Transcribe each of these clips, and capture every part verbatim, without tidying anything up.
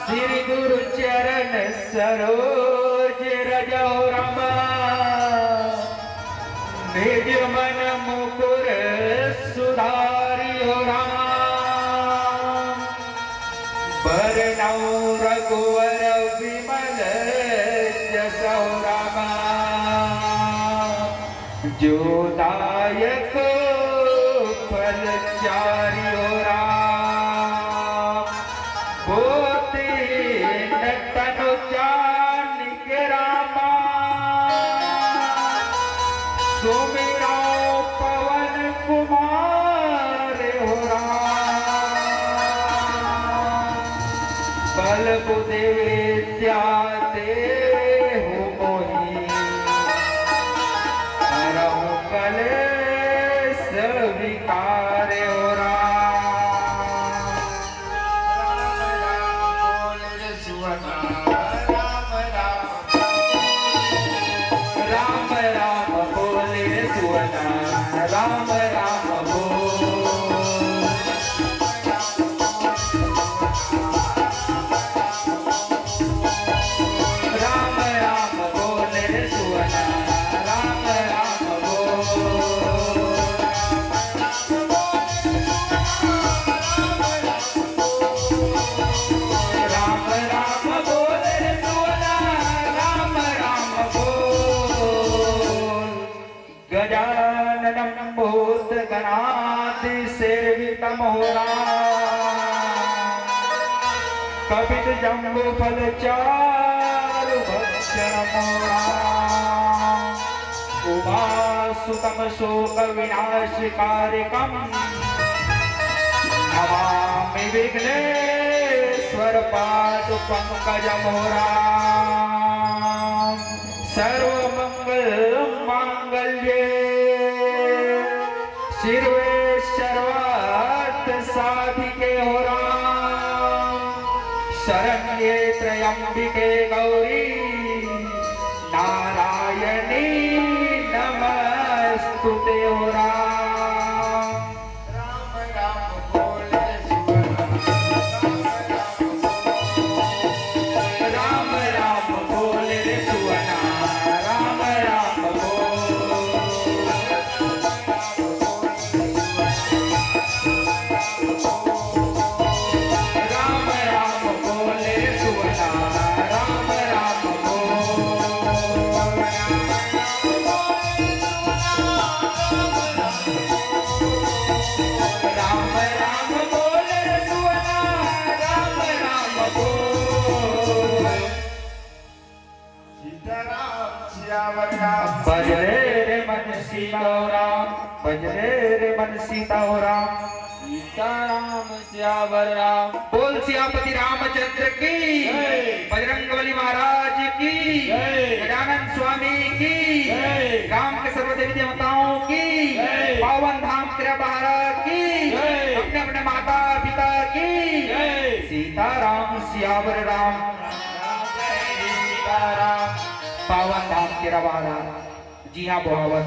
श्री गुरु चरण सरोज रज हो रामा, निज मन मुकुर सुधारि हो रामा। बरनउँ रघुवर बिमल जसु हो रामा। जो दायक फल चारि हो राम, पोथी न तन कल को देवे त्याते हो मोही, हरहु कलेस विकार हो राम। राम राम बोल रे सुअना, राम राम। राम राम बोल रे सुअना, राम राम बोल। राम राम बोल रे सुअना, राम राम बोल। राम राम बोल रे सुअना, राम राम बोल। गजाननं भूतगणादिसेवितं हो राम। कपित जम्बू फल चारु भक्षण हो राम। उमासुतं शोक विनाशकारिकं नमामि विघ्नेश्वर पाद पंकजं हो राम। सर्वमंगल मांगल्ये शिवे सर्वार्थ साधिके हो राम। शरण्ये त्र्यंबिके गौरी नारायणी नमस्तुते हो राम। राम राम बोल रे सुअना, राम राम बोल। राम राम बोल रे सुअना, राम राम बोल। राम राम बोल रे सुअना, राम राम बोल। राम राम बोल रे सुअना, राम राम बोल। सीताराम सियावर राम। बजले रे मन सीता हो राम, बजले रे मन सीता हो राम। सीताराम सियावर राम। बोल सियापति रामचंद्र की, जय। बजरंग बली महाराज की, जय। गजानन स्वामी की, जय। गांव के सर्व देवी देवताओं की, जय। पावन धाम केराबाहरा की, जय। अपने अपने माता पिता की, जय। सीताराम सियावर राम। सीताराम। पावन धाम केराबाहरा, जिहां बोहावत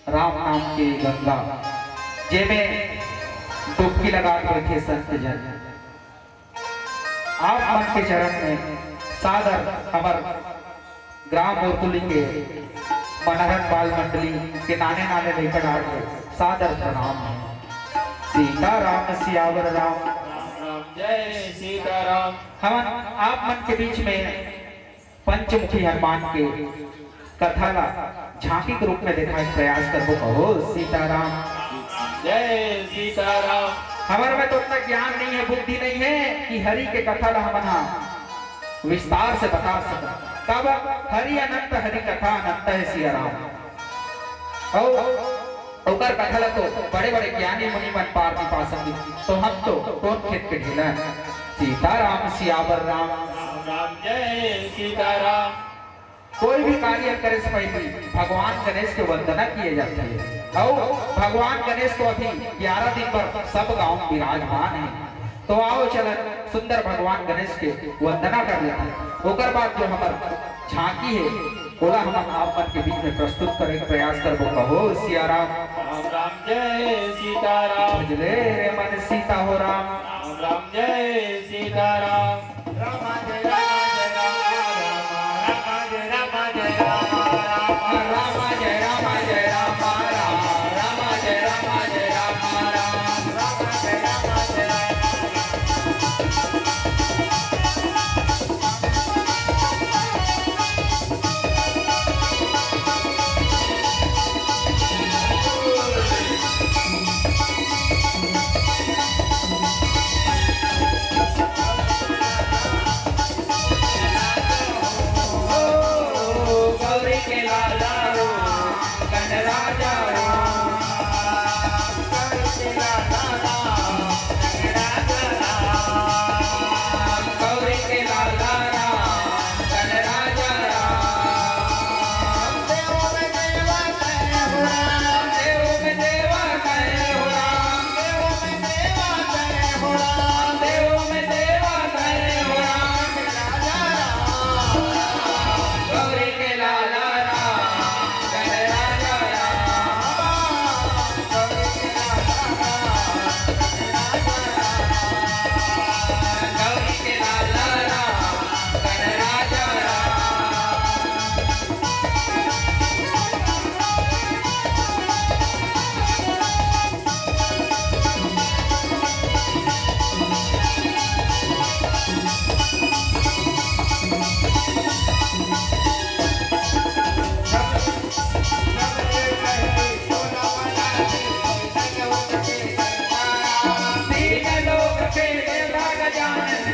राम नाम के गंगा, जेमे डुबकी लगात बइठे संत जन। आप मन के चरण में सादर हमर ग्राम मोरतुली के मनहरन बाल मंडली के नाने नाने लइका डार के सादर प्रणाम है। सीताराम सियावर राम। राम राम, जय सीताराम। हमन आप मन के बीच में पंचमुखी हनुमान के कथा ला झांकी के रूप में देखाए के प्रयास करबो। कहो सीताराम। जय सीताराम। हमर में तो उतना ज्ञान नहीं है, बुद्धि नहीं है कि हरि के कथा ला हमन हा विस्तार से बता सकन। तब हरि अनंत, हरि कथा अनंत है सिया राम। अउ ओकर कथा ला तो बड़े बड़े ज्ञानी मुनि मन पार नहीं पा सके, तो हम तो कोन खेत के ढेला है। सीताराम सियावर राम। राम राम, जय सीताराम। कोई भी कार्य करे से पहले भगवान गणेश के वंदना किए जाथे। अउ भगवान गणेश तो अभी ग्यारह दिन बर सब गांव में विराजमान है। तो आओ चलन सुंदर भगवान गणेश के वंदना कर लेथन। ओकर बाद जो हमर झांकी है, ओला हमन आप मन के बीच में प्रस्तुत करे के प्रयास करबो। कहो सिया राम। राम राम जय सीताराम। भजले रे मन सीता हो राम। राम राम जय सीताराम। राम जय राम जय राम राम, राम जय राम जय राम राम, राम जय राम जय राम राम, राम जय राम जय राम राम, राम जय राम जय राम।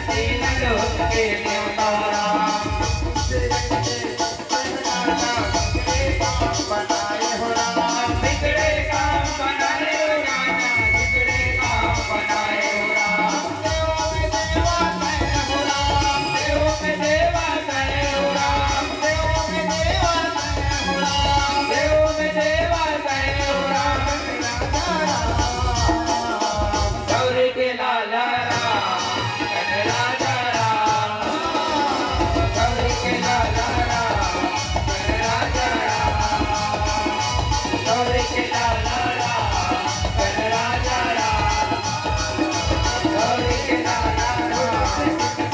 तीन लोक के देवता हो राम। बिगड़े काम बनाए हो राम, बिगड़े काम बनाए हो राम। देवों में देवा तय हो राम, देवों में देवा तय हो राम, देवों में देवा तय हो राम, देवों में देवा तय हो राम। गौरी के लाला राम, गणराजा राम। गौरी के लाला राम, गणराजा राम। गौरी के लाला राम, गणराजा राम। गौरी के लाला राम, गणराजा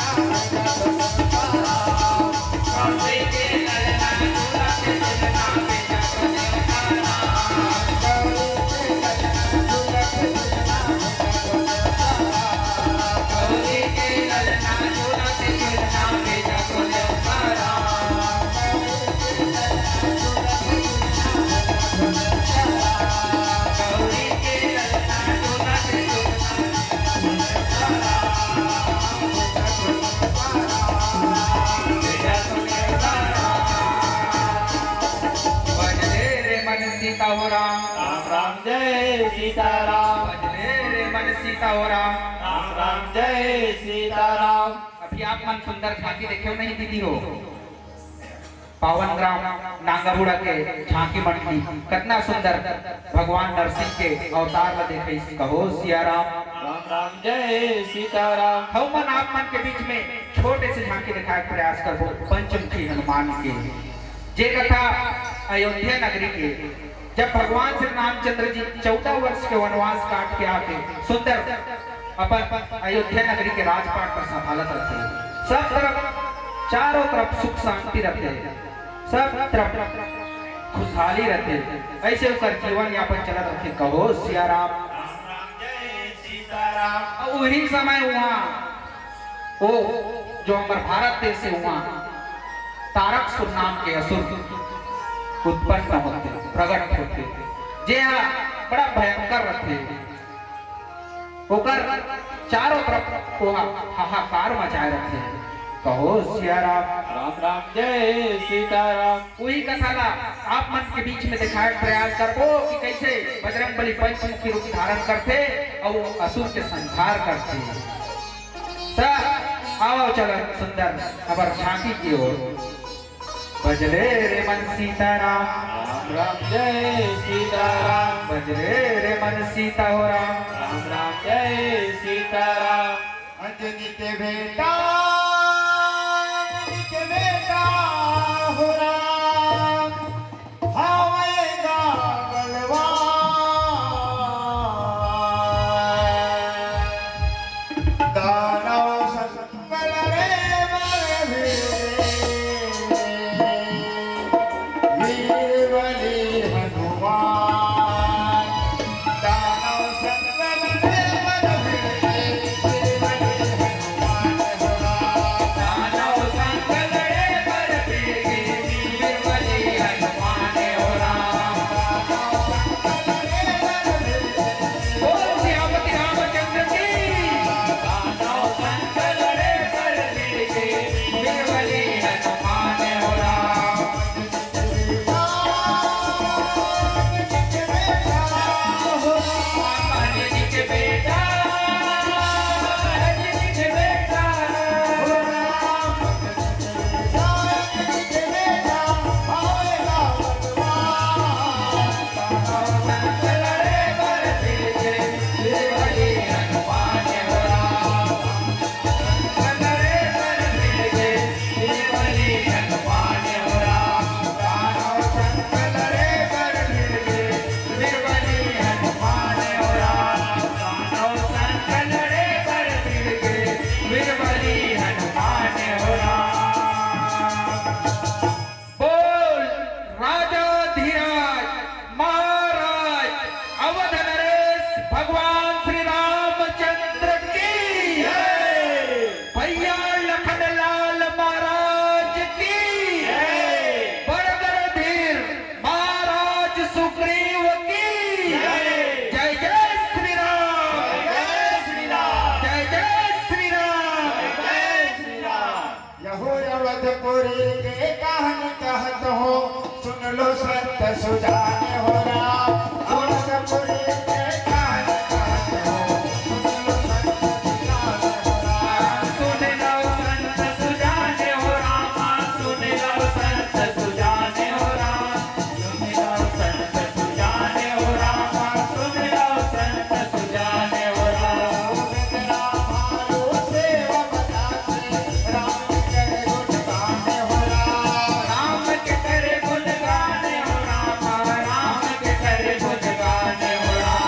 राम। बजले रे मन सीता हो राम। राम राम जय सीताराम। बजले रे मन सीता हो राम। राम राम जय सीताराम। अभी आप मन सुंदर झांकी देखे हो नहीं दीदी हो? पावन ग्राम नांगाबुड़ा के झांकी मंडली, कतना सुंदर भगवान नरसिंह के अवतार ल देखे। कहो सिया राम। राम राम जय सीताराम। हम मन आप मन के बीच में छोटे से झांकी दिखाए के प्रयास करबो पंचमुखी हनुमान के, जे कथा अयोध्या नगरी के, जब भगवान श्री रामचंद्र जी चौदह वर्ष के वनवास काट के आके सुंदर अपन अयोध्या नगरी के राजपाट पर संभालत रहते, सब तरफ, चारों तरफ सुख शांति रहते, सब तरफ खुशहाली रहते, ऐसे ओकर जीवन यापन चलत रहते। कहो सिया राम। राम राम जय सीताराम। और वही समय वहाँ वो जो हमर भारत देश हे, उहाँ तारकासुर नाम के असुर उत्पन्न होथे, प्रगट होथे, जे ह बड़ा भयंकर रथे। ओकर चारों तरफ वो हाहाकार मचाए रथे। कहो सिया राम। राम राम जय सीताराम। उही कथा ला आप मन के बीच में दिखाए के प्रयास करबो कि कैसे बजरंगबली पंचमुखी रूप धारण करथे अउ असुर के संहार करथे। त आवव चलन सुंदर अबर झांकी के ओर। बजले रे मन सीताराम। राम राम जय सीताराम। बजले रे मन सीता हो राम। राम राम जय सीताराम। अंजनी के बेटा, अंजनी के बेटा हो राम। हावय गा बलवान। दानव संग लड़े बर भी वीर बली हनुमान। दानव संग लड़े बर भी वीर बली हनुमान हो राम। दानव संग लड़े बर भी वीर बली हनुमान हो राम। बोल सियापति रामचंद्र की। हो अवधपुरी के कहानी कहत हो, सुन लो संत सुजान हो राम। अवधपुरी के कहानी कहत हो, सुन लो संत सुजान हो राम। सुन लो संत सुजान हो राम, सुन लो संत सुजान हो राम। सुन लो संत सुजान हो राम, सुन लो संत सुजान हो राम। राम के करे गुणगान हो राम, राम के करे गुणगान हो राम, राम के करे गुणगान हो राम।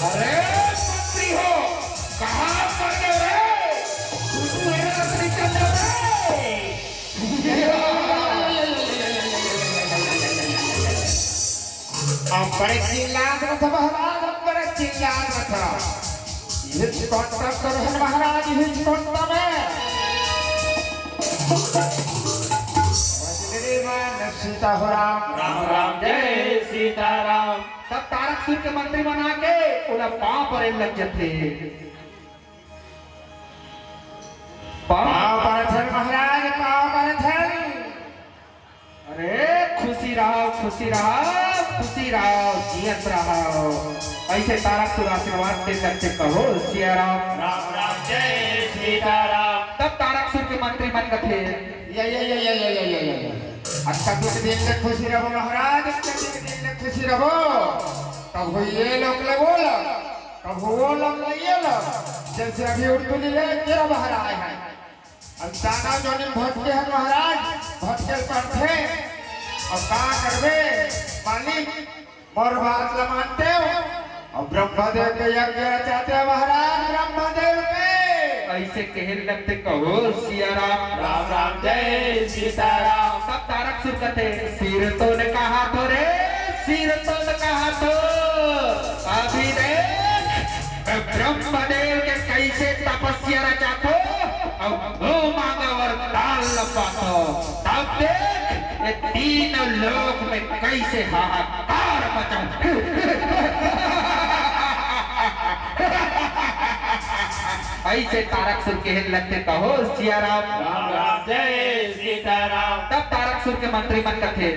अरे मंत्री हो, कहाँ मर गए रे? तू मेरे रतनी चंद्र रे। अब बड़े चिल्लात रथ महाराज, अब बड़े चिल्लात रथ। ये कौन सा कर है महाराज, ये कौन सा में? श्रीमान सीता हो राम। राम राम, जय सीताराम। तब तारकसुर के मंत्री मन आके ओला पाँव परे लग जथे। पाँव परथन महाराज, पाँव परथन। अरे खुशी रहो, खुशी रहो, खुशी रहो, जियत रहो। ऐसे तारकसुर आशीर्वाद दे करते कहो सिया राम। राम राम, जय सीताराम। तब तारकसुर के मंत्री मन कथे, ये, ये, ये। अच्छा, कुछ दिन ले खुशी रहो महाराज, कुछ दिन ले खुशी रहो। कभू ये लोग ले वो लोग, कभू वो लोग ले ये लोग। जैसे अभी उर्दू ले तेरा महाराज है। अब जाना जोनी भटके है महाराज, भटके पड़थे। अब का करबे मालिक, मोर बात ल मानते हो। अब ब्रह्मदेव के यज्ञ रचाते हैं महाराज, ब्रह्मदेव के। ऐसे कहे लगते कहो सिया राम। राम राम, जय सीताराम। तब तारकसुर कथे, सिर तोन कहा तो रे, सिर तोन कहा तो। अभी देख, मैं ब्रह्मदेव के कैसे तपस्या रचाथो, अउ वो मांगा वरदान ल पाथो। तब देख, ये तीनों लोक में कैसे हाहाकार मचा। ऐसे तारकसुर कहे लगथे कहो सिया राम। राम राम, जय सीताराम। तब तारकसुर के मंत्री मन कथे,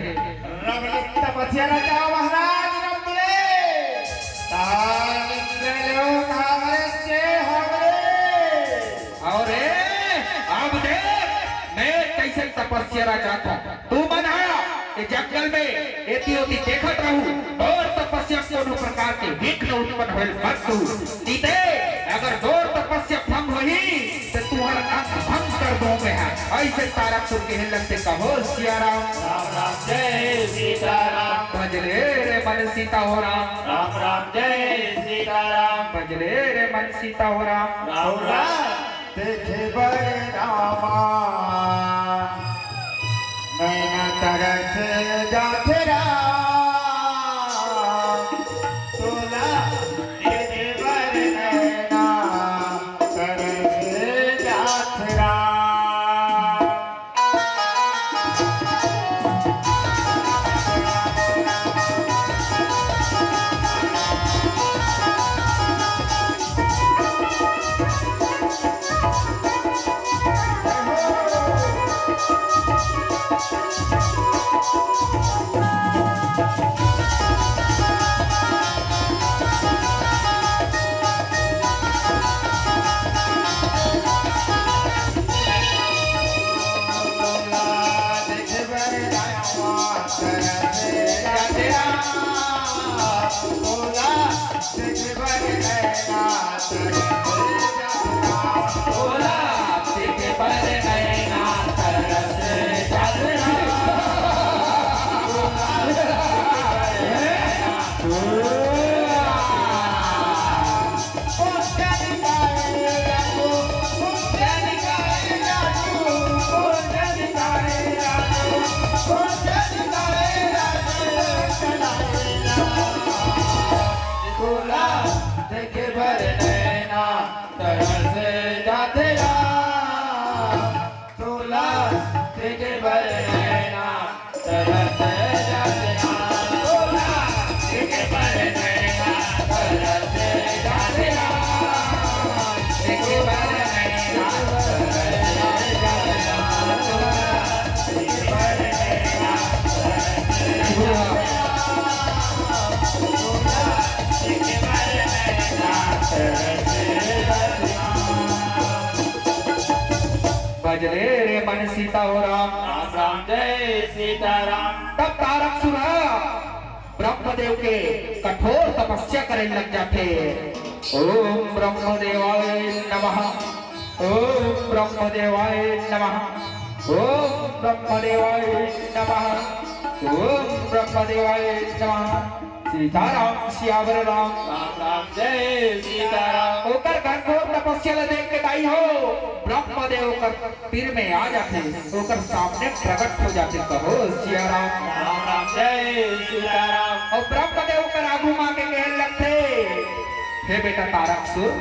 रब ले तपस्या रचाओ महाराज, रब ले। ताल इंद्र लोक हमरे से हमरे। अउ अब देख, मैं कैसे तपस्या रचाथो। तू मन हा ये जंगल में एती ओती देखत रहू, तोर तपस्या कोनो प्रकार के विघ्न उत्पन्न होय मत दू। नहीं ते अगर तोर तपस्या भंग होही, त तुंहर अंग भंग कर दूं मैं हा। ऐसे तारकसुर कहे लगथे कहो सिया राम। राम राम, जय सीताराम। भज ले रे मन सीता हो राम। राम राम, जय सीताराम। भज ले रे मन सीता हो राम। राम राम। देखे बर रामा, नैना तरस जात राम। तोला देखे बर नैना तरस जात राम। रे रे मन सीता हो राम। राम राम जय सीताराम। तब तारकसुर ह ब्रह्मदेव के कठोर तपस्या करे लग जाथे। ओम ब्रह्मदेवाय नमः। ओम ब्रह्मदेवाय नमः। ओम ब्रह्मदेवाय नमः। ओम ब्रह्मदेवाय नमः। सीताराम सियावर राम। राम राम जय सीताराम। ओकर घनघोर तपस्या ल देख के दाई हो, ब्रह्मदेव ओकर तीर में आ जाथे, ओकर सामने प्रकट हो जाथे। कहो सियाराम। राम राम जय सीताराम। अउ ब्रह्मदेव ओकर आगू म आके कहे लगथे, हे बेटा तारकसुर,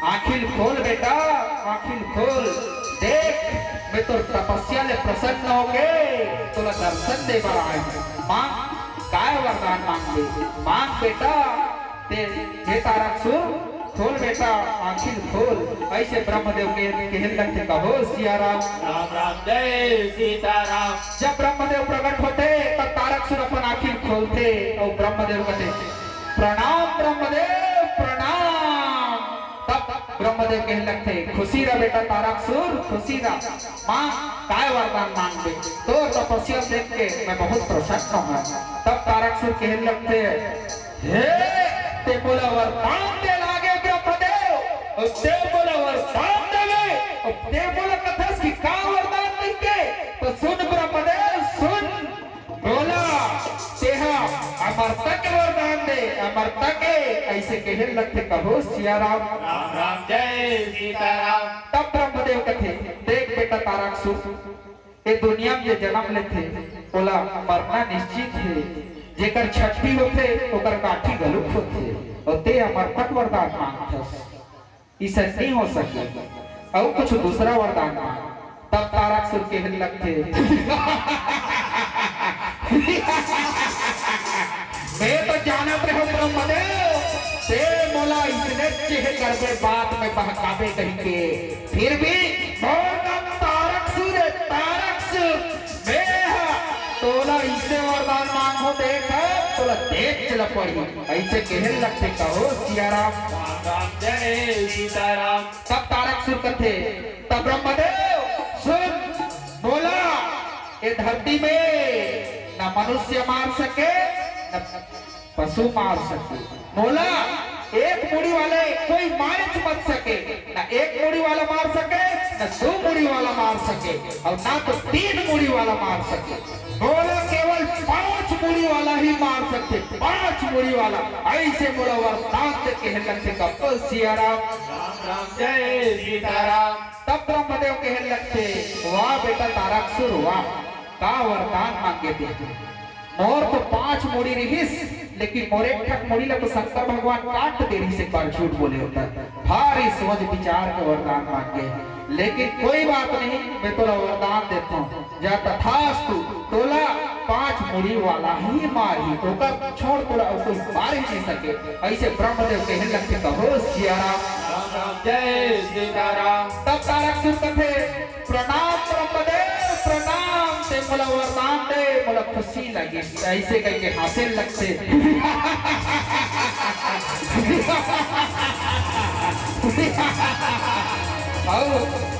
आँखी ल खोल बेटा, आँखी ल खोल। देख, मैं तोर तपस्या ले प्रसन्न होके तोला दर्शन दे बर आए हँव। मांग, काय वरदान मांगबे? मांग बेटा। ते, हे तारकसुर, खोल बेटा, आँखी ल खोल। अइसे ब्रह्मदेव के कहे लगथे, कहो सियाराम। राम राम जय सीताराम। जब ब्रह्मदेव प्रकट होथे, तब तारकसुर अपन आँखी ल खोलथे अउ ब्रह्मदेव कथे, प्रणाम ब्रह्मदेव, प्रणाम। तब ब्रह्मदेव कहे लगथे, खुशी रह बेटा तारकसुर, खुशी रह। मांग, काय वरदान मांगबे? तोर तपस्या देख के मैं बहुत प्रसन्न हँव। तब तारकसुर कहे लगथे, हे, ते मोला वरदान दे लागे ब्रह्मदेव, अउ ते मोला वरदान देवे, अउ ते मोला कथस कि का वरदान देके? त सुन ब्रह्मदेव, सुन, मोला तेहा अमरता के वरदान दे, अमरता के। अइसे कहे लगथे, कहो सियाराम। राम राम जय सीताराम। तब ब्रह्मदेव कथे, देख बेटा तारकसुर, ए दुनिया म जे जनम लेथे, ओला मरना निश्चित हे। जेकर छट्ठी होथे, ओकर काठी घलोक होथे। अउ ते अमरता के वरदान मांगथस, अइसन नइ हो सके। अउ कुछ दूसरा वरदान मांग। तब तारकसुर कहे लगथे, मैं तो जानत रहेंव ब्रह्मदेव, ते मोला अइसने चेहे करबे, बात में बहकाबे कहिके। फिर भी मोर नाम तारकसुर हे, तारकसुर। मैं ह तोला अइसे वरदान मांगहूं, देख, तोला देच ल पड़ही। अइसे कहे लगथे, कहो सियाराम। राम राम जय सीताराम। तब तारकसुर कथे, तब ब्रह्मदेव सुन, मोला ए धरती में न मनुष्य मार सके, न पशु मार सके। मोला एक मुड़ी वाले कोई मारच मत सके, न एक मुड़ी वाला मार सके, न दू मुड़ी वाला मार सके, अउ न तो तीन मुड़ी वाला मार सके। मोला केवल पांच मुड़ी वाला ही मार सकथे, पांच मुड़ी वाला। अइसे मोला वरदान दे कहे लगथे, कहो सियाराम। राम राम जय सीताराम। तब ब्रह्मदेव कहे लगथे, वाह बेटा तारकसुर, वाह, का वरदान मांगे ते। मोर तो पांच मुड़ी रिहिस, लेकिन मोर एक ठक मुड़ी ला तो शंकर भगवान काट दे रिहिस, एक बार झूठ बोले होता। भारी सोच विचार के वरदान मांगे, लेकिन कोई बात नहीं, मैं तोला वरदान देथंव। जा तथास्तु, तोला पांच मुड़ी वाला ही मारही, ओकर छोड़ तोला अउ कोई मार ही नइ सके। अइसे ब्रह्मदेव कहे लगथे, कहो सियाराम। राम राम जय सीताराम। तब तारकसुर कथे, प्रणाम ब्रह्मदेव, प्रणाम, ते मोला वरदान दे, मोला खुशी लगिस। अइसे कहिके हाँसे लगथे। अउ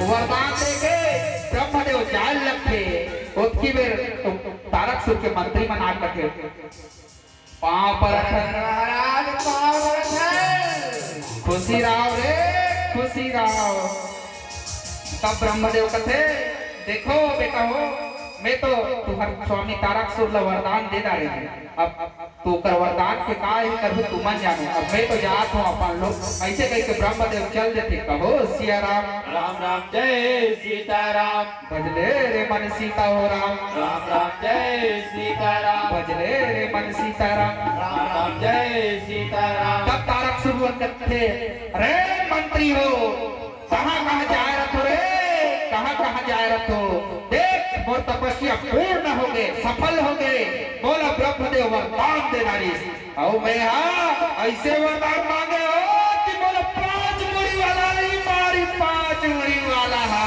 वरदान देके ब्रह्मदेव जाए लगथे। ओतकी बेर तारकसुर के मंत्री मन आ कथे, पांव परत हन। महाराज, पांव परत हन। खुशी रहो रे, खुशी रहो। तब ब्रह्मदेव कथे, देखो बेटा हो, मैं तो तुम्हर स्वामी तारकसुर ला वरदान दे डारे हंव। अब तो ओकर वरदान के का ही करहू, तुमन जानो। अब मैं तो जात हंव अपन लोग। अइसे कहिके ब्रह्मदेव चल देथे। कहो सियाराम। राम राम जय सीताराम। भजले रे मन सीता हो राम। राम राम जय सीताराम। भजले रे मन सीताराम। राम राम जय सीताराम। तब तारकसुर कथे, अरे मंत्री हो, कहाँ कहाँ जाए रथो रे, कहाँ कहाँ जाए रथो? देख, मोर तपस्या पूर्ण होगे, सफल होगे। मोला ब्रह्मदेव वरदान दे डारिस। अउ मैं हा अइसे वरदान मांगे हंव कि मोला पांच मुड़ी वाला ही मारी, पांच मुड़ी वाला हा।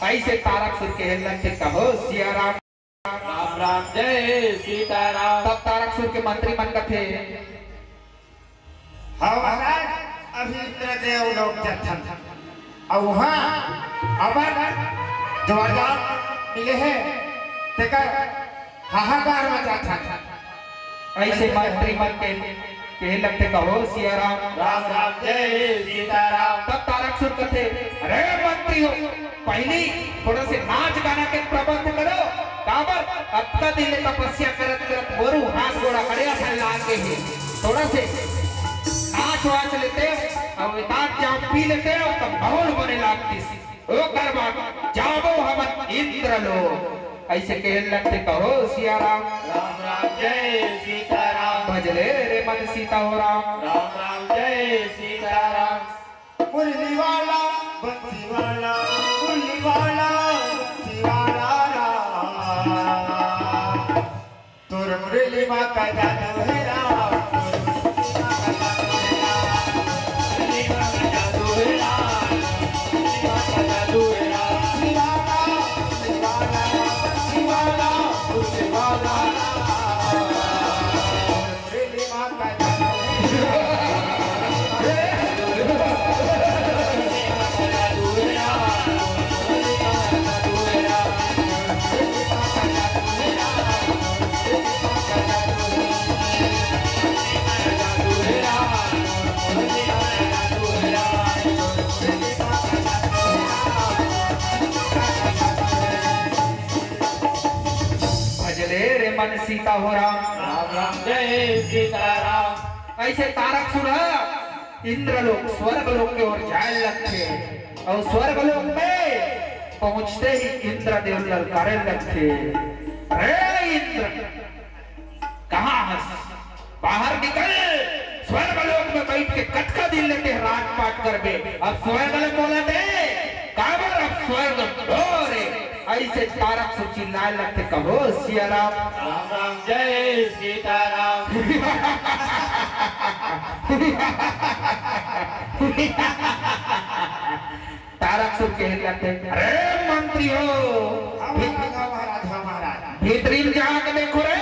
अइसे तारकसुर कहे लगथे, कहो सियाराम। राम राम जय सीताराम। तब तारकसुर के मंत्री मन कथे, हाँ महाराज, अभी इंद्र ते वो लोग जथन। अउ वहाँ अमर जो वरदान मिले हे, तेकर हाहाकार मचाथन। अइसे मंत्री मन के, के लगथे कहो सिया राम। राम राम, जय सीताराम। तब तारकसुर कथे, "अरे मंत्री हो, पहिली थोड़ा से नाच गाना के प्रबंध करो, काबर अतका दिन ले तपस्या करत करत मोरू हाथ गोड़ अकड़िया सन लाग गे हे, थोड़ा से नाच वाच लेते, अउ एकाध जाम पी लेते, अउ तब माहौल बने लागतिस। ओकर बाद जाबो हमन इंद्र लोक।" अइसे कहे लगथे कहो सिया राम। राम राम, जय सीताराम। भजले रे मन सीता हो राम। राम राम, जय सीताराम। मुरली वाला, बंसी वाला, मुरली वाला, बंसी वाला राम। तोर मुरली मा का जादू हे राम, तोर मुरली मा का जादू हे राम, मुरली मा का जादू हे राम, मुरली मा का जादू हे राम। शिवाला, शिवाला, शिवाला, शिवाला। मुरली मा का जादू हे राम। भजले रे मन सीता हो राम। राम राम, जय सीताराम। अइसे तारकसुर ह इंद्रलोक, स्वर्ग लोक के ओर जाए लगथे, अउ स्वर्ग लोक में पहुंचते ही इंद्रदेव ललकारे लगथे, "अरे इंद्र, कहाँ हस? बाहर निकल। स्वर्ग लोक में बइठ के कतका दिन ले तें राजपाट करबे? अब स्वर्ग ले मोला दे, काबर अब स्वर्ग डोरे।" अइसे तारकसुर चिल्लाए लगथे, कहो सिया राम। राम राम, जय सीताराम। तारकसुर कहे लगथे, "अरे मंत्री हो, हाँ, भीत-, हाँ, महाराज, हाँ, महाराज। भीतरी में जाके देखो रे,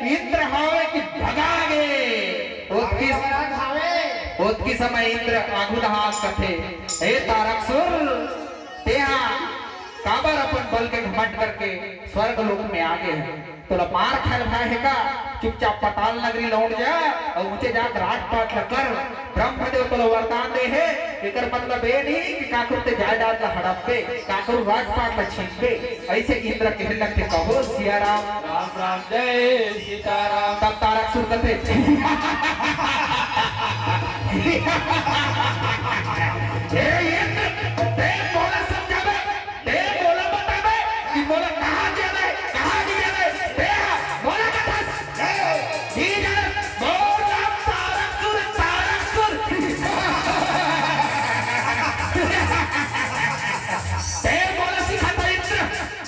इंद्र हावे कि भगा गे?" ओतकी, महाराज हावे। ओतकी समय इंद्र आगू दहास कथे, "ए तारकसुर, तेहा काबर अपन बल के घमंड करके स्वर्ग लोक में आ गे हे? तोला मार खाए भाए हे का? चुपचाप पताल नगरी लौट जा अउ ऊंचे जाके राजपाट ल कर। ब्रह्मदेव तोला वरदान दे हे, एकर मतलब ए नहीं कि काकरो तें जायदाद ल हड़पबे, काकरो राजपाट ल छीनबे।" अइसे इंद्र कहे लगथे, "कहो सिया राम।" राम राम, जय सीताराम। तब तारकसुर कथे, "हे इंद्र, तें मोला समझाबे, तें मोला बताबे कि मोला कहाँ जाना हे, कहाँ नहीं जाना हे, तें हा मोला बता।" "नहीं जाना, मोर नाम तारकसुर, तारकसुर।" "तें मोला सिखाता इंद्र,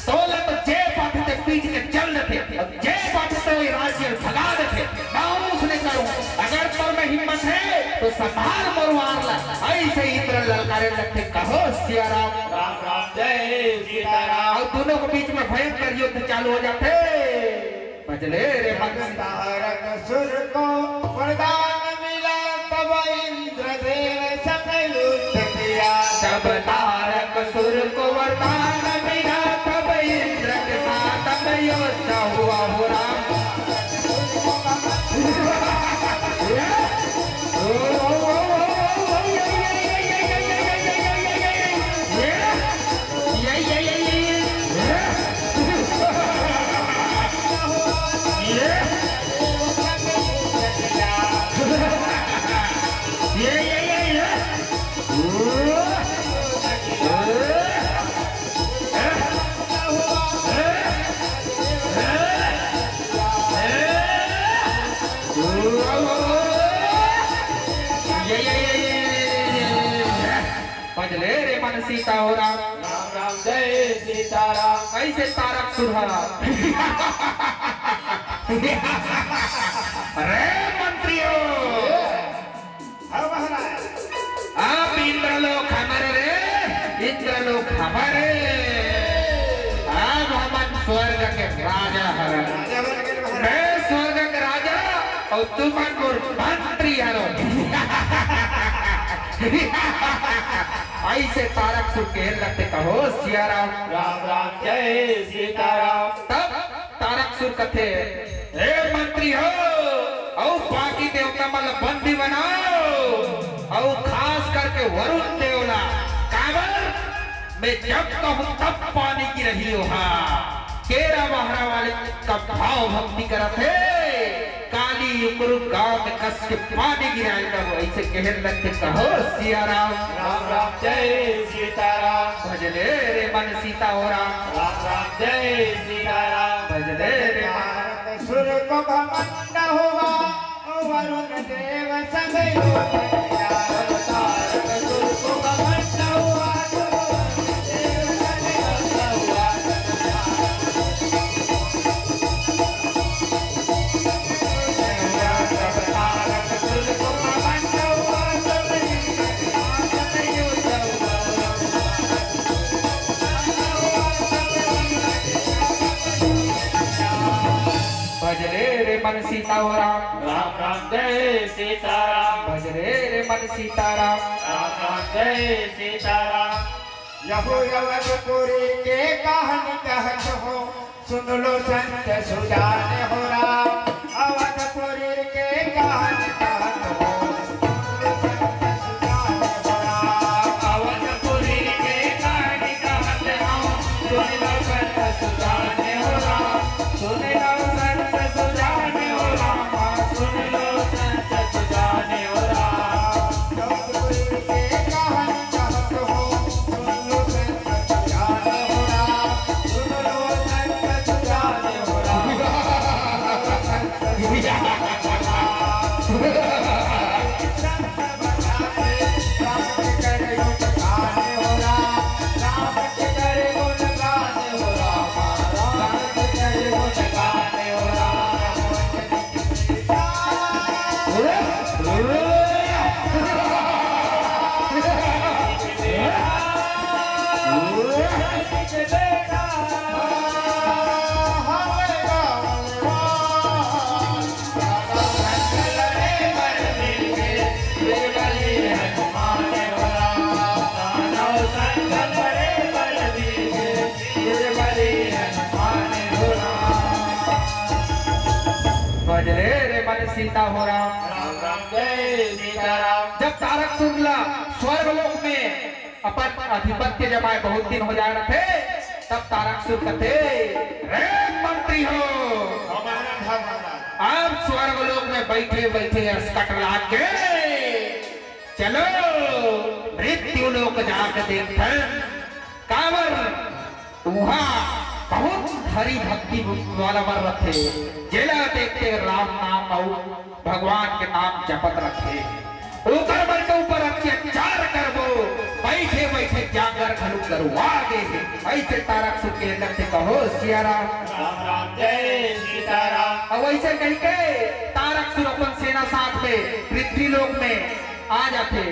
तोला तो जे पाथे तें पीट के चल देथे, अउ जे पाथे तें ओही राज्य ल भगा देथे। मैं उसने करूं, अगर तोर में हिम्मत हे तो संभाल मोर वार ला।" अइसे इंद्र ललकारे लगथे, "कहो सिया राम।" राम राम, जय सीताराम। अउ दोनों के बीच में भयंकर युद्ध चालू हो जाथे। भजले रे भक्त। तारकसुर को वरदान मिला, तब इंद्रदेव सब युद्ध किया। जब तारकसुर को वरदान मिला, तब इंद्र के साथ युद्ध हुआ हो राम। भजले रे मन सीता हो राम। राम राम, जय सीताराम। अइसे तारकसुर ह। अरे मंत्री हो। हाँ महाराज। अब इंद्रलोक हमर रे, इंद्रलोक हमर। अब हमन स्वर्ग के राजा हरन। राजा बन गए महाराज। मैं स्वर्ग के राजा अउ तुमन मोर मंत्री हरो। अइसे तारकसुर कहे लगथे, कहो सिया राम। राम राम जय सीताराम। तब तारकसुर कथे, हे मंत्री हो, अउ बाकी देवता मन ल बंदी बनाओ, अउ खास करके वरुण देव ला, काबर मैं जब कहूं तब पानी गिरही ओहा। केरा महरा वाले का भाव भक्ति करत हे, काली उकरू गांव में कस के पानी गिराए तब अइसे कहे लगथे, कहो सिया राम। राम राम जय सीताराम। भजले रे मन सीता हो राम। राम राम जय सीताराम। भजले रे मन। सुर को घमंड हुआ, वरुण देव संग योग किया। भजले रे मन सीता हो राम। राम राम जय सीताराम। भजले रे मन सीताराम। राम राम जय सीताराम। यहू अवधपुरी के कहानी कहत हो, सुन लो संत सुजान हो राम। अवधपुरी के कहानी कहत हो, सुन लो संत सुजान हो राम। अवधपुरी के कहानी कहत हो, सुन लो संत सुजान हो राम। सुन लो संत सुजान हो राम, सुन लो संत सुजान हो राम। अवधपुरी के कहानी कहत हो, सुन लो संत सुजान हो राम, सुन लो संत सुजान हो राम। भजले रे मन सीता हो राम। राम राम जय सीताराम। जब तारकसुर ला स्वर्ग लोक में अपन आधिपत्य जमाए बहुत दिन हो जाए रथे, तब तारकसुर कथे, रे मंत्री हो, हमारा घर हमारा। आप स्वर्ग लोक में बैठे बैठे असकट लाग गे, चलो मृत्यु लोक जाके देखथन। काबर उहाँ बहुत हरि भक्ति वाला मन रथे, जेला देखते राम नाम अउ भगवान के नाम जपत रथे। ओकर मन के ऊपर अत्याचार करबो, बैठे बैठे जांगर घलो करवा दे हे। अइसे तारकसुर के लगथे, कहो सिया राम। राम राम जय सीताराम। अउ अइसे कहिके तारकसुर अपन सेना साथ में पृथ्वी लोक में आ जाथे।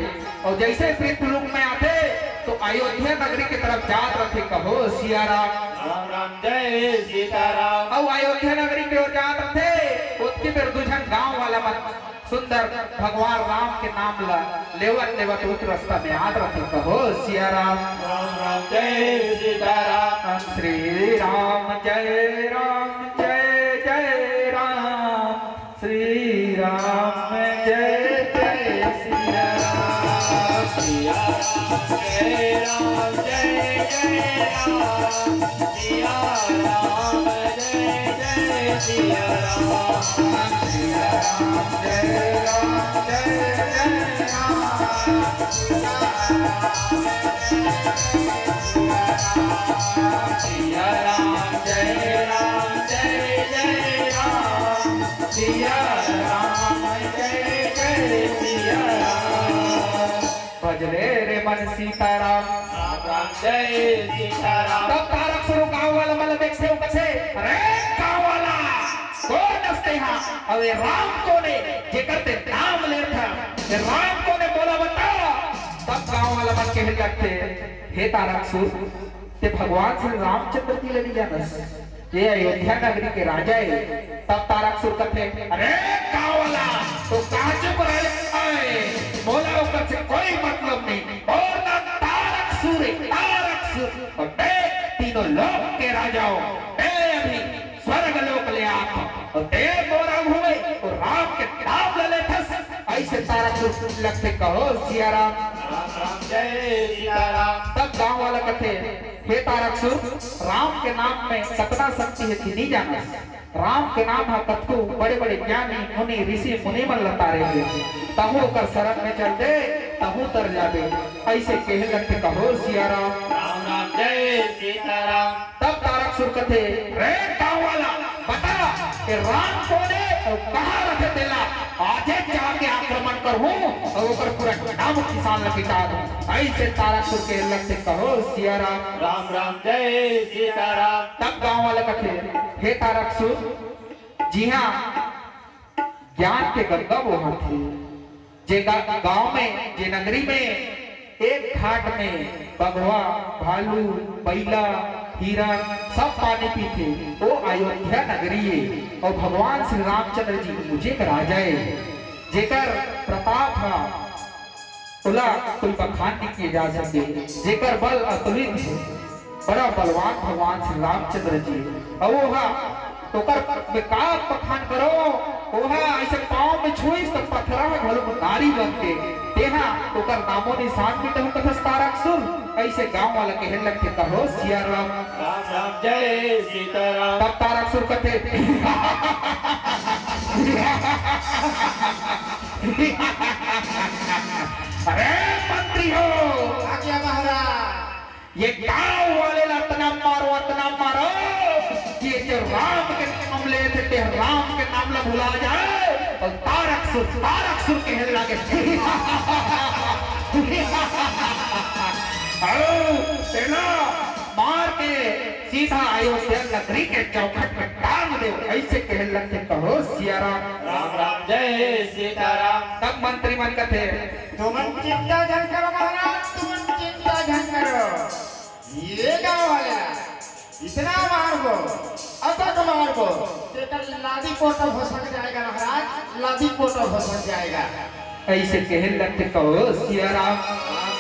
अउ जइसे पृथ्वी लोक में आथे तो अयोध्या नगरी के तरफ जात रथे, कहो सिया राम। राम राम जय सीताराम। अउ अयोध्या नगरी के ओर जात रथे, ओतकी बेर दू झन गांव वाला मन सुंदर भगवान राम के नाम ला लेवत लेवत उस रास्ता में आत रथे, कहो सिया राम। राम राम जय सीताराम। श्री राम जय राम जय जय राम। श्री राम जय जय सिया राम। सिया राम जय राम जय जय राम। सिया राम जय जय सिया राम। सिया राम जय राम जय जय राम। सिया राम जय जय सिया राम। सिया राम जय राम जय जय राम। सिया राम जय जय सिया राम। भजले रे मन सीताराम। राम राम जय सीताराम। तब तारकसुर गांव वाला मन ल देखथे, अउ कथे, अरे गांव वाला, कोन अस तेहा? अउ ए राम कोन ए, जेकर ते नाम लेथस? ए राम कोन ए, मोला बता। तब गांव वाला मन कहे लगथे, हे तारकसुर, ते भगवान श्री रामचंद्र जी ल नइ जानस? ये अयोध्या नगरी के राजा हे। तब तारकसुर कथे, अरे गांव वाला, तो काजू पर आए, मोला ओकर से कोई मतलब अउ ते मोर आगू में अउ राम के नाम ल लेथस, अइसे तारकसुर लगथे कहो सिया राम। राम राम जय सीताराम। तब गांव वाला कथे, हे तारकसुर, राम के नाम में कतना शक्ति हे, तैं नइ जानस। राम के नाम ह कतको बड़े-बड़े ज्ञानी, मुनि, ऋषि, मुनि मन ल तारे हे, तहूं ओकर शरण में चल दे, तहूं तर जाबे। अइसे कहे लगथे कहो सिया राम। राम राम जय सीताराम। तब तारकसुर कथे, रे गांव वाला, बता, ये राम कोन हे अउ कहां रथे तेला, आजे जाके आक्रमण करहूं अउ ओकर पूरा गांव किसान ल मिटा दूं। अइसे तारकसुर कहे लगथे कहो सिया राम। राम राम जय सीताराम। तब गांव वाला कथे, हे तारकसुर, जिहां ज्ञान के गंगा बोहत हे, जे गा-, गांव में, जे नगरी में एक घाट में बघवा, भालू, बइला, हिरण सब पानी पीथे, वो अयोध्या नगरी हे। अउ भगवान श्री रामचंद्र जी उहें के राजा हे, जेकर प्रताप ह ओला कोई बखान नइ किए जा सके, जेकर बल अतुलित हे, बड़ा बलवान भगवान श्री रामचंद्र जी। अउ ओहा, ओकर में का बखान करो, ओहा अइसे पांव में छुइस त पथरा ह घलो नारी बन के, तेहा ओकर नामो निशान मिटहू कथस तारकसुर। अइसे गांव वाला कहे लगथे कहो सिया राम। राम राम जय सीताराम। तब तारकसुर कथे, अरे मंत्री हो, आज्ञा महाराज। ये गांव वाले ला अतना मारो, अतना मारो कि ये जो राम के नाम लेथे, ते राम के नाम ला भुला जाए। अउ तारकसुर, तारकसुर कहे लागे। अउ तेला मार के सीधा अयोध्या नगरी के चौखट में टांग दे, अइसे कहे लगथे कहो सिया राम। राम राम जय सीताराम। तब मंत्री मन कथे, तुमन चिंता झन करो महाराज, तुमन चिंता झन करो। ये गांव वाले ला इतना मारबो, अतक मारबो, तेकर लादी पोटा भसक जाएगा महाराज, लादी पोटा भसक जाएगा। अइसे कहे लगथे कहो सिया राम। राम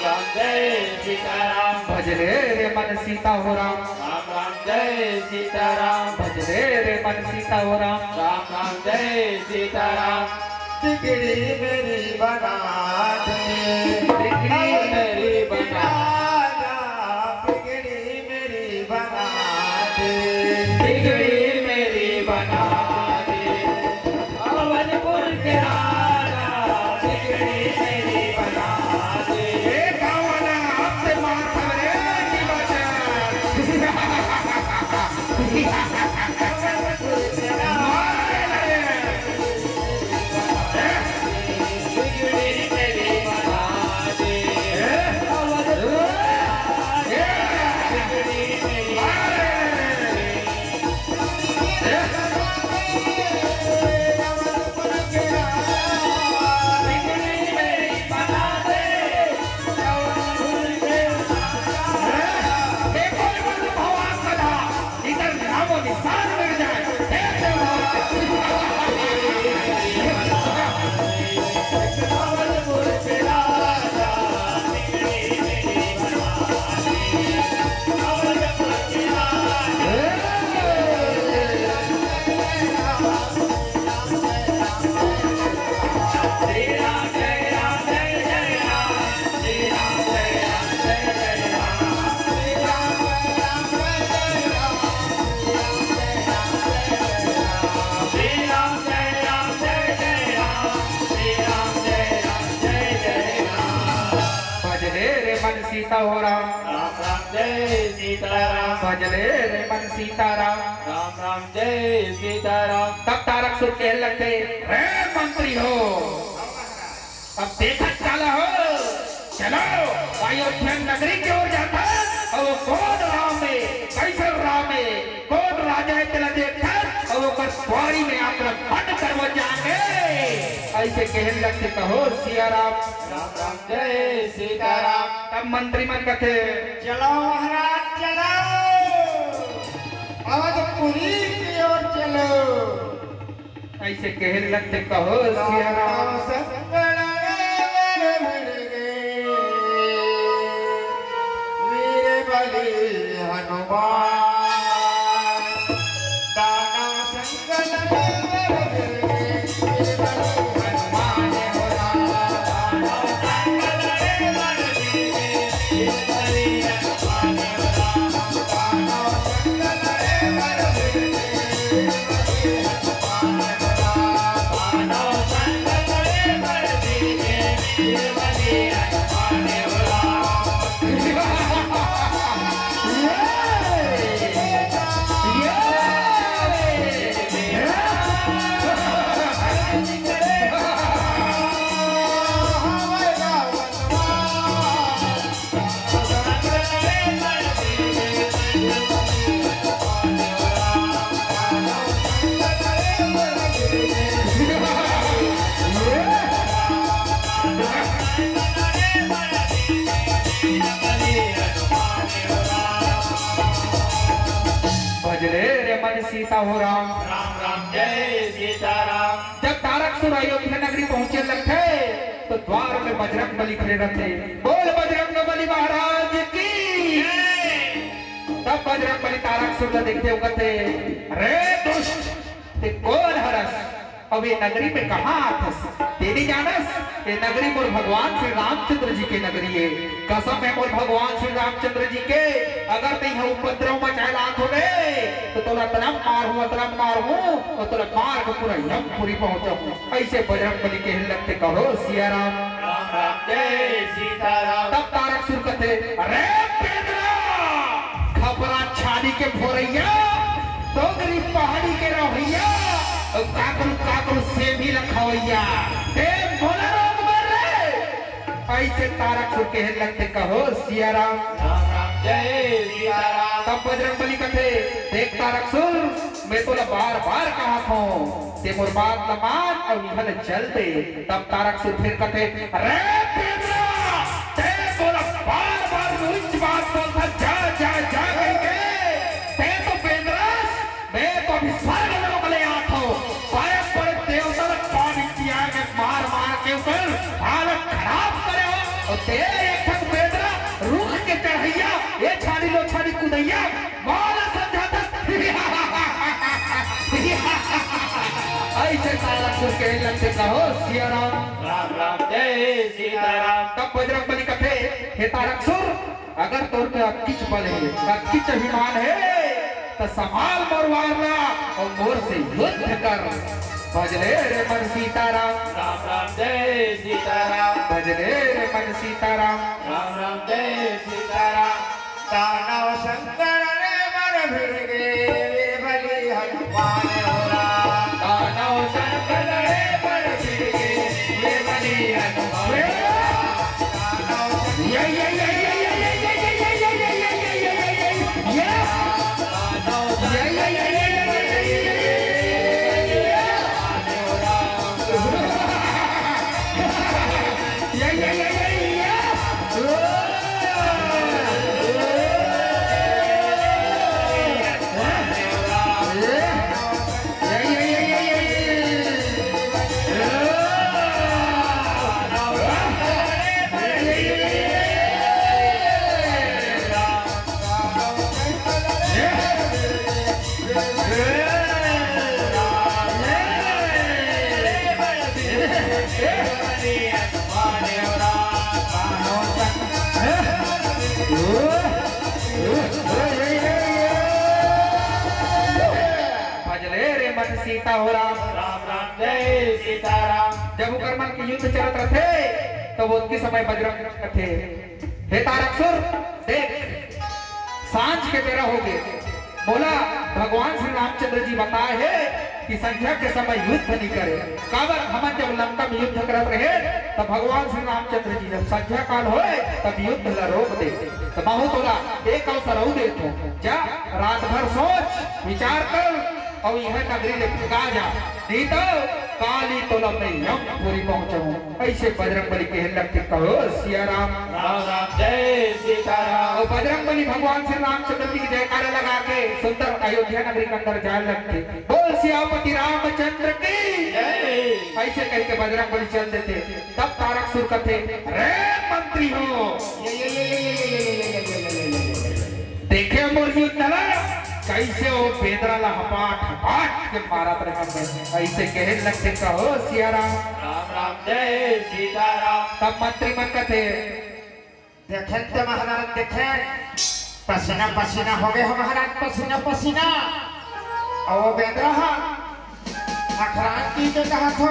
राम जय सीताराम। भज ले रे मन सीता हो राम। राम राम जय सीताराम। भज ले रे मन सीता हो राम। राम राम जय सीताराम। बिगड़ी मेरी बना दे, बिगड़ी मेरी बना दे, बिगड़ी मेरी बना दे, बिगड़ी मेरी बना दे। अवधपुर के राजा, बिगड़ी मेरी बना दे। ए गाँव वाला, आपसे मार खा रे, की बात है? इधर नामो निशान मिट जाए। हे प्रभु। भजले रे मन सीता हो राम। राम राम जय सीताराम। भजले रे मन सीताराम। राम राम जय सीताराम। तब तारकसुर कहे लगथे, रे मंत्री हो, अब देखत काला हो, चलो अयोध्या नगरी के ओर जाथन, अउ कोन राम हे, कइसन राम हे, कोन राजा हे तेला देखथन, अउ ओकर द्वारी में आक्रमण करबो जाके। अइसे कहे लगथे कहो सिया राम। राम राम जय सीताराम। तब मंत्री मन कथे, चलो महाराज चलो, अवधपुरी की ओर चलो। अइसे कहे लगथे कहो सिया राम। वीर बली हनुमान, दानव संग लड़ हो राम। राम राम, जय सीताराम। जब तारकसुर अयोध्या नगरी पहुंचे लगथे, तो द्वार में बजरंग बली खड़े रहथे। बोल बजरंग बली महाराज की। जय। तब बजरंग बली तारकसुर ला देखथे, वो कथे, "रे दुष्ट, ते कोन हरस? अब ये नगरी में कहाँ आथस? ते नइ जानस? ये नगरी मोर भगवान श्री रामचंद्र जी के नगरी हे। कसम हे मोर भगवान श्री रामचंद्र जी के, अगर ते इहाँ उपद्रव मचाए ला आत होबे, तो तोला अतना मारहूँ, अतना मारहूँ, अउ तोला मार के पूरा यमपुरी पहुँचाहूँ।" अइसे बजरंग बली कहे लगथे, "कहो सिया राम।" राम राम, जय सीताराम। तब तारकसुर कथे, "अरे बेंदरा, खपरा छानी के फोरइया, डोंगरी पहाड़ी के रहइया, अउ काकरू काकरू सेमी ल खवइया, ते मोला रोकबे रे?" अइसे तारकसुर कहे लगथे, "कहो सिया राम।" राम राम, जय सीताराम। तब बजरंग बली कथे, "देख तारकसुर, मैं तोला बार बार कहत हूँ, ते मोर बात ल मान अउ इहाँ ले चल दे।" तब तारकसुर फिर कथे, "अरे बेंदरा, ते मोला बार बार उच्च बात बोलथस, जा जा जा कहिके, ते तो बेंदरा, मैं तो अभी स्वर्ग लोक ले आत हूँ, बड़े बड़े देवता ल पानी पिया के मार मार के ओकर हालत खराब करे हँव, अउ ते एक ठन बेंदरा, रूख के चढ़इया, ये छानी लो छानी कुदइया, मोला समझाथस।" अइसे तारकसुर कहे लगथे, "कहो सिया राम।" राम राम, जय सीताराम। तब बजरंग बली कथे, "हे तारकसुर, अगर तोर में अतकिच बल हे, अतकिच अभिमान हे, त संभाल मोर वार ला अउ मोर से युद्ध कर।" भजले रे मन सीताराम। राम राम, जय सीताराम। भजले रे मन सीताराम। राम राम, जय सीताराम। दानव शंकर रे मन भिड़ गे, वे बली हनुमान हो राम। दानव शंकर रे मन भिड़ गे, वे बली हनुमान हो राम। दानव शंकर या, या, या, या, या, या। भजले रे मन सीता हो राम। राम राम, जय सीताराम। जब ओकर मन के युद्ध चलत रथे, तब ओतकी समय बजरंग कथे, "हे तारकसुर, देख, सांझ के बेरा होगे, मोला भगवान श्री रामचंद्र जी बताए हे कि संझा के समय युद्ध नइ करे, काबर हमन जब लंका में युद्ध करत रहे, तब भगवान श्री रामचंद्र जी जब संझा काल होए, तब युद्ध ला रोक दे। त महूँ तोला एक अवसर अउ देत हँव, जा रात भर सोच विचार कर अउ इहाँ नगरी ले भगा जा, नइ तो काली तोला मैं यमपुरी पहुँचाहूँ।" अइसे बजरंग बली कहे लगथे, "कहो सिया राम।" राम राम, जय सीताराम। अउ बजरंग बली भगवान श्री रामचंद्र जी के जयकारा लगा के सुंदर अयोध्या नगरी के अंदर जाए लगथे, "बोल सियापति रामचंद्र की।" जय। अइसे कहिके बजरंग बली चल देथे। तब तारकसुर कथे, "रे मंत्री हो, देखे मोर युद्ध ला, कइसे ओ बेंदरा ला हपाट हपाट के मारत रहत हे।" अइसे कहे लगथे, "कहो सिया राम।" राम राम, जय सीताराम। तब मंत्री मन कथे, देखे त महाराज, देखे, पसीना पसीना होगे हो महाराज, पसीना पसीना। अउ ओ बेंदरा ह अखरात की के कहत हो,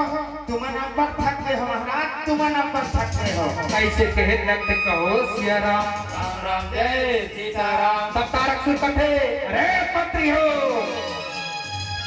"तुमन अब्बड़ थक गे हो महाराज, तुमन अब्बड़ थक गे हो।" अइसे कहे लगथे, "कहो सिया राम।" राम राम, जय सीताराम। तब तारकसुर कथे, "अरे मंत्री हो,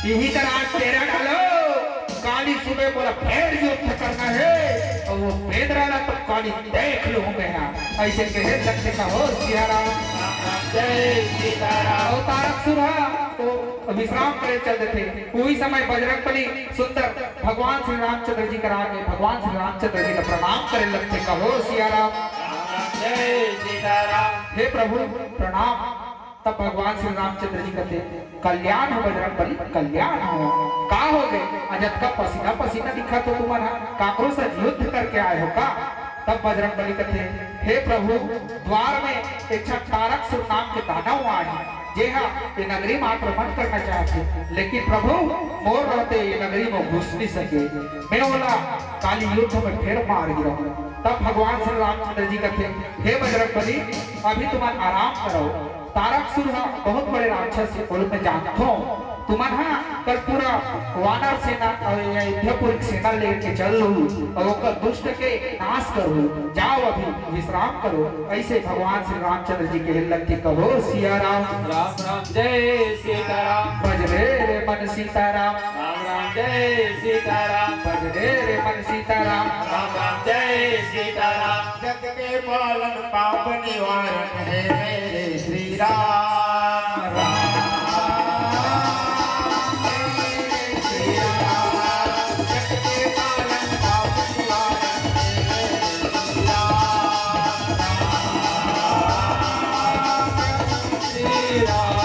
इही कर आज डेरा डालो, काली सुबह मोला फेर युद्ध करना हे, अउ ओ बेंदरा ला तो काली देख लूँ मैं हा।" अइसे कहे लगथे, "कहो सिया राम।" राम राम, जय सीताराम। अउ तारकसुर ह तो विश्राम करे चल देथे। उही समय बजरंग बली सुंदर भगवान श्री रामचंद्र जी करा के, भगवान श्री रामचंद्र जी ला प्रणाम करे लगथे, "कहो सिया राम।" राम राम, जय सीताराम। हे प्रभु, प्रणाम। तब भगवान श्री रामचंद्र जी कथे, "कल्याण हो बजरंग बली, कल्याण हो।" "का हो गे? आज अतका पसीना पसीना दिखत हो तुमन ह, काकरो से युद्ध करके आए हो का?" तब बजरंग बली कथे, "हे प्रभु, द्वार में एक झन तारकसुर नाम के दानव आए हे, जे ह ये नगरी में आक्रमण करना चाहत हे, लेकिन प्रभु, मोर रहते ये नगरी में घुस नहीं सके, मैं ओला काली युद्ध में फेर मार गिरहूं।" तब भगवान श्री रामचंद्र जी कथे, "हे बजरंग बली, अभी तुमन आराम करो, तारकसुर ह बहुत बड़े राक्षस हे, ओला मैं जानथों। तुमन ह कल पूरा वानर सेना अउ ये अयोध्यापुरी के सेना लेके चल लहू अउ ओकर दुष्ट के नाश करहू। जाओ, अभी विश्राम करो।" ऐसे भगवान श्री रामचंद्र जी के लगथे, "कहो सिया राम।" राम राम जय सीताराम। "भज ले रे मन सीताराम।" राम राम जय सीताराम। "भज ले रे मन सीताराम।" राम राम जय सीताराम। जग के पालन पाप निवारण हे मेरे श्री राम। राम, मेरे श्री राम। जग के पालन पाप निवारण हे मेरे श्री राम। राम, श्री राम।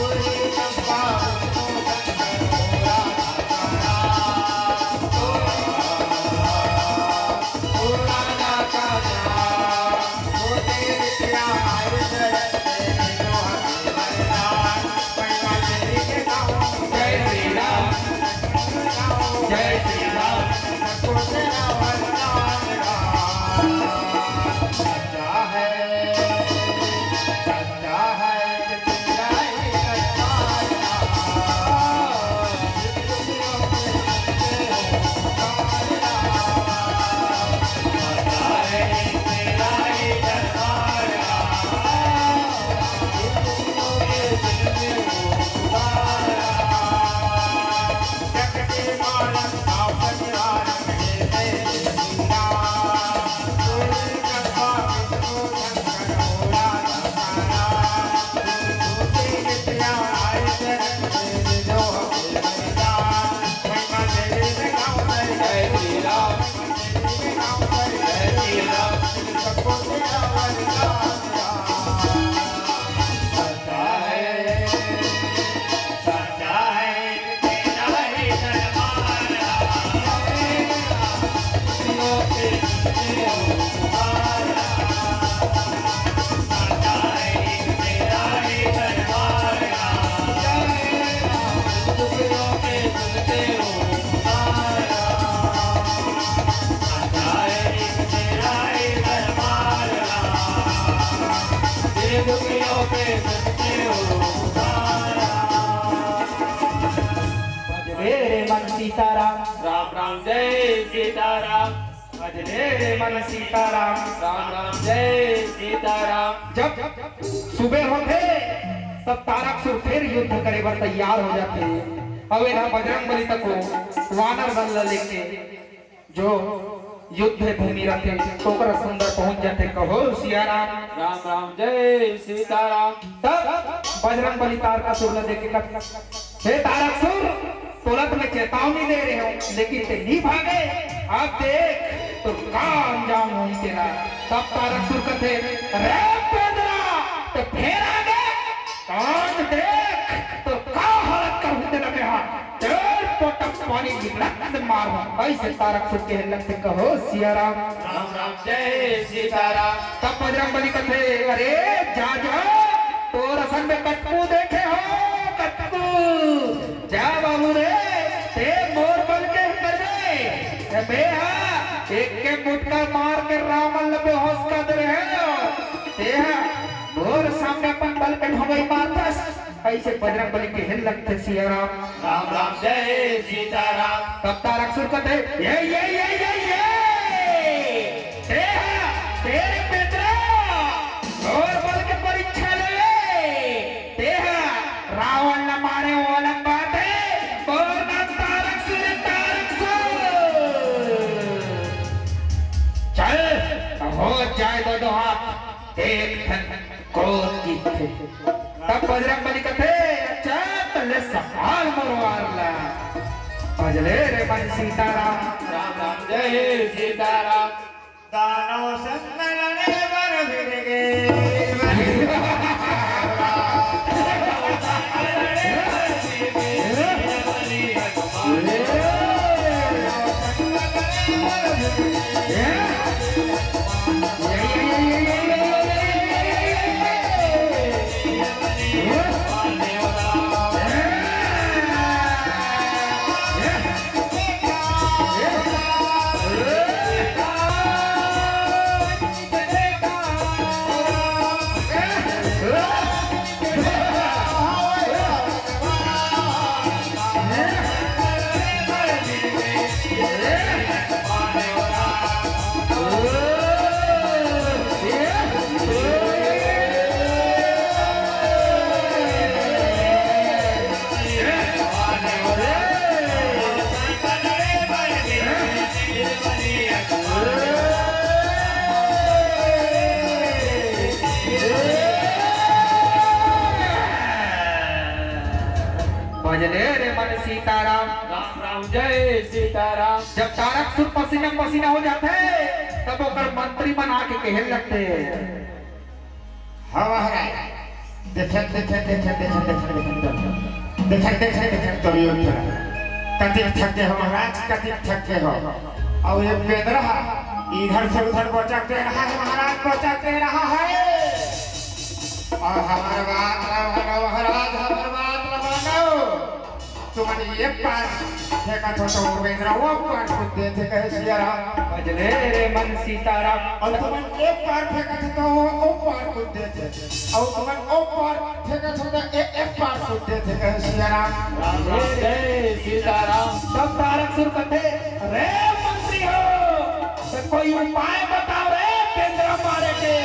कोई पाप जय श्री राम, जय श्री राम। भज ले रे मन सीताराम। राम राम जय सीताराम। भज ले रे मन सीताराम। राम राम जय सीताराम। जब सुबह होथे, तब तारकसुर फिर युद्ध करे बर तैयार हो जाथे। अउ एला बजरंग बली तको वानर दल ला लेके जो युद्ध भूमि रथे, ओकरा संग पहुंच जाथे। कहो सिया राम। राम राम जय सीताराम। तब बजरंग बली तारकासुर ला देख के कथे, "हे तारकासुर, तोला तो मैं चेतावनी दे रहे हूँ, लेकिन ते नहीं भागे। अब देख तो का अंजाम होही तेरा।" तब तारकासुर कथे, "रे बेंदरा, ते फेर आ गे? कान देख तो का हालत करहूँ तेला मैं हा।" तेल पटक पानी निकलत मार। ऐसे तारकासुर के लगथे। कहो सिया राम। राम राम जय सीताराम। तब बजरंग बली कथे, "अरे जा जा, तोर असन में कतकू देखे हो, कतकू। जा बाबू रे, ते मोर बल के करबे। ए बे हा, एक के मुटका मार के रावण ल बेहोश कर दे रहे हो। ते हा मोर सामने अपन बल के ढोंगई मारथस।" ऐसे बजरंग बली के हेल लगथे सिया राम। राम राम जय सीताराम। तब तारकासुर कथे, "ये, ये, ये, ये, ये! तेहा, तेरे बेंदरा, मोर बल के परीक्षा ले ले। तेहा, रावण न मारे ओलंग बाटे, मोर नाम तारकासुर, तारकासुर। चल, हो जाए दो, दो हाथ, देख धन कोन जीतथे।" तब बजरंग बली कथे, "अच्छा, त ले संभाल मोर वार ला।" भज ले रे मन सीताराम। राम राम जय सीताराम। दानव संग लड़े बर भिड़ गे। चले रे मन सीताराम। राम राम, जय सीताराम। जब तारकसुर पसीना पसीना हो जाथे, तब ओकर मंत्री मन आके कहे लगथे, "हाँ महाराज, देखे, देखे, देखे, देखे, देखे, देखे, देखे, देखे, देखे, देखे, तो ये उठा। कतिक थके हो महाराज, कतिक थके हो।" और ये बेंदरा इधर से उधर बोचक दे रहा है महाराज, बोचक दे रहा है। और हमर बात ला मानो महाराज, हमर बात ला मानो। तुमन एक बार फेंकत हो तो वो बेंदरा वो पार कूद देथे, कहे सिया राम। बजले रे मन सीताराम। और तुमन एक बार फेंकत हो तो वो, वो पार कूद देथे। और तुमन वो पार फेंकत हो तो ए-, एक बार कूद देथे, कहे सिया राम। राम राम, जय सीताराम। तब तारकसुर कथे, "रे मंत्री हो, तो कोई उपाय बताओ रे बेंदरा मारे के।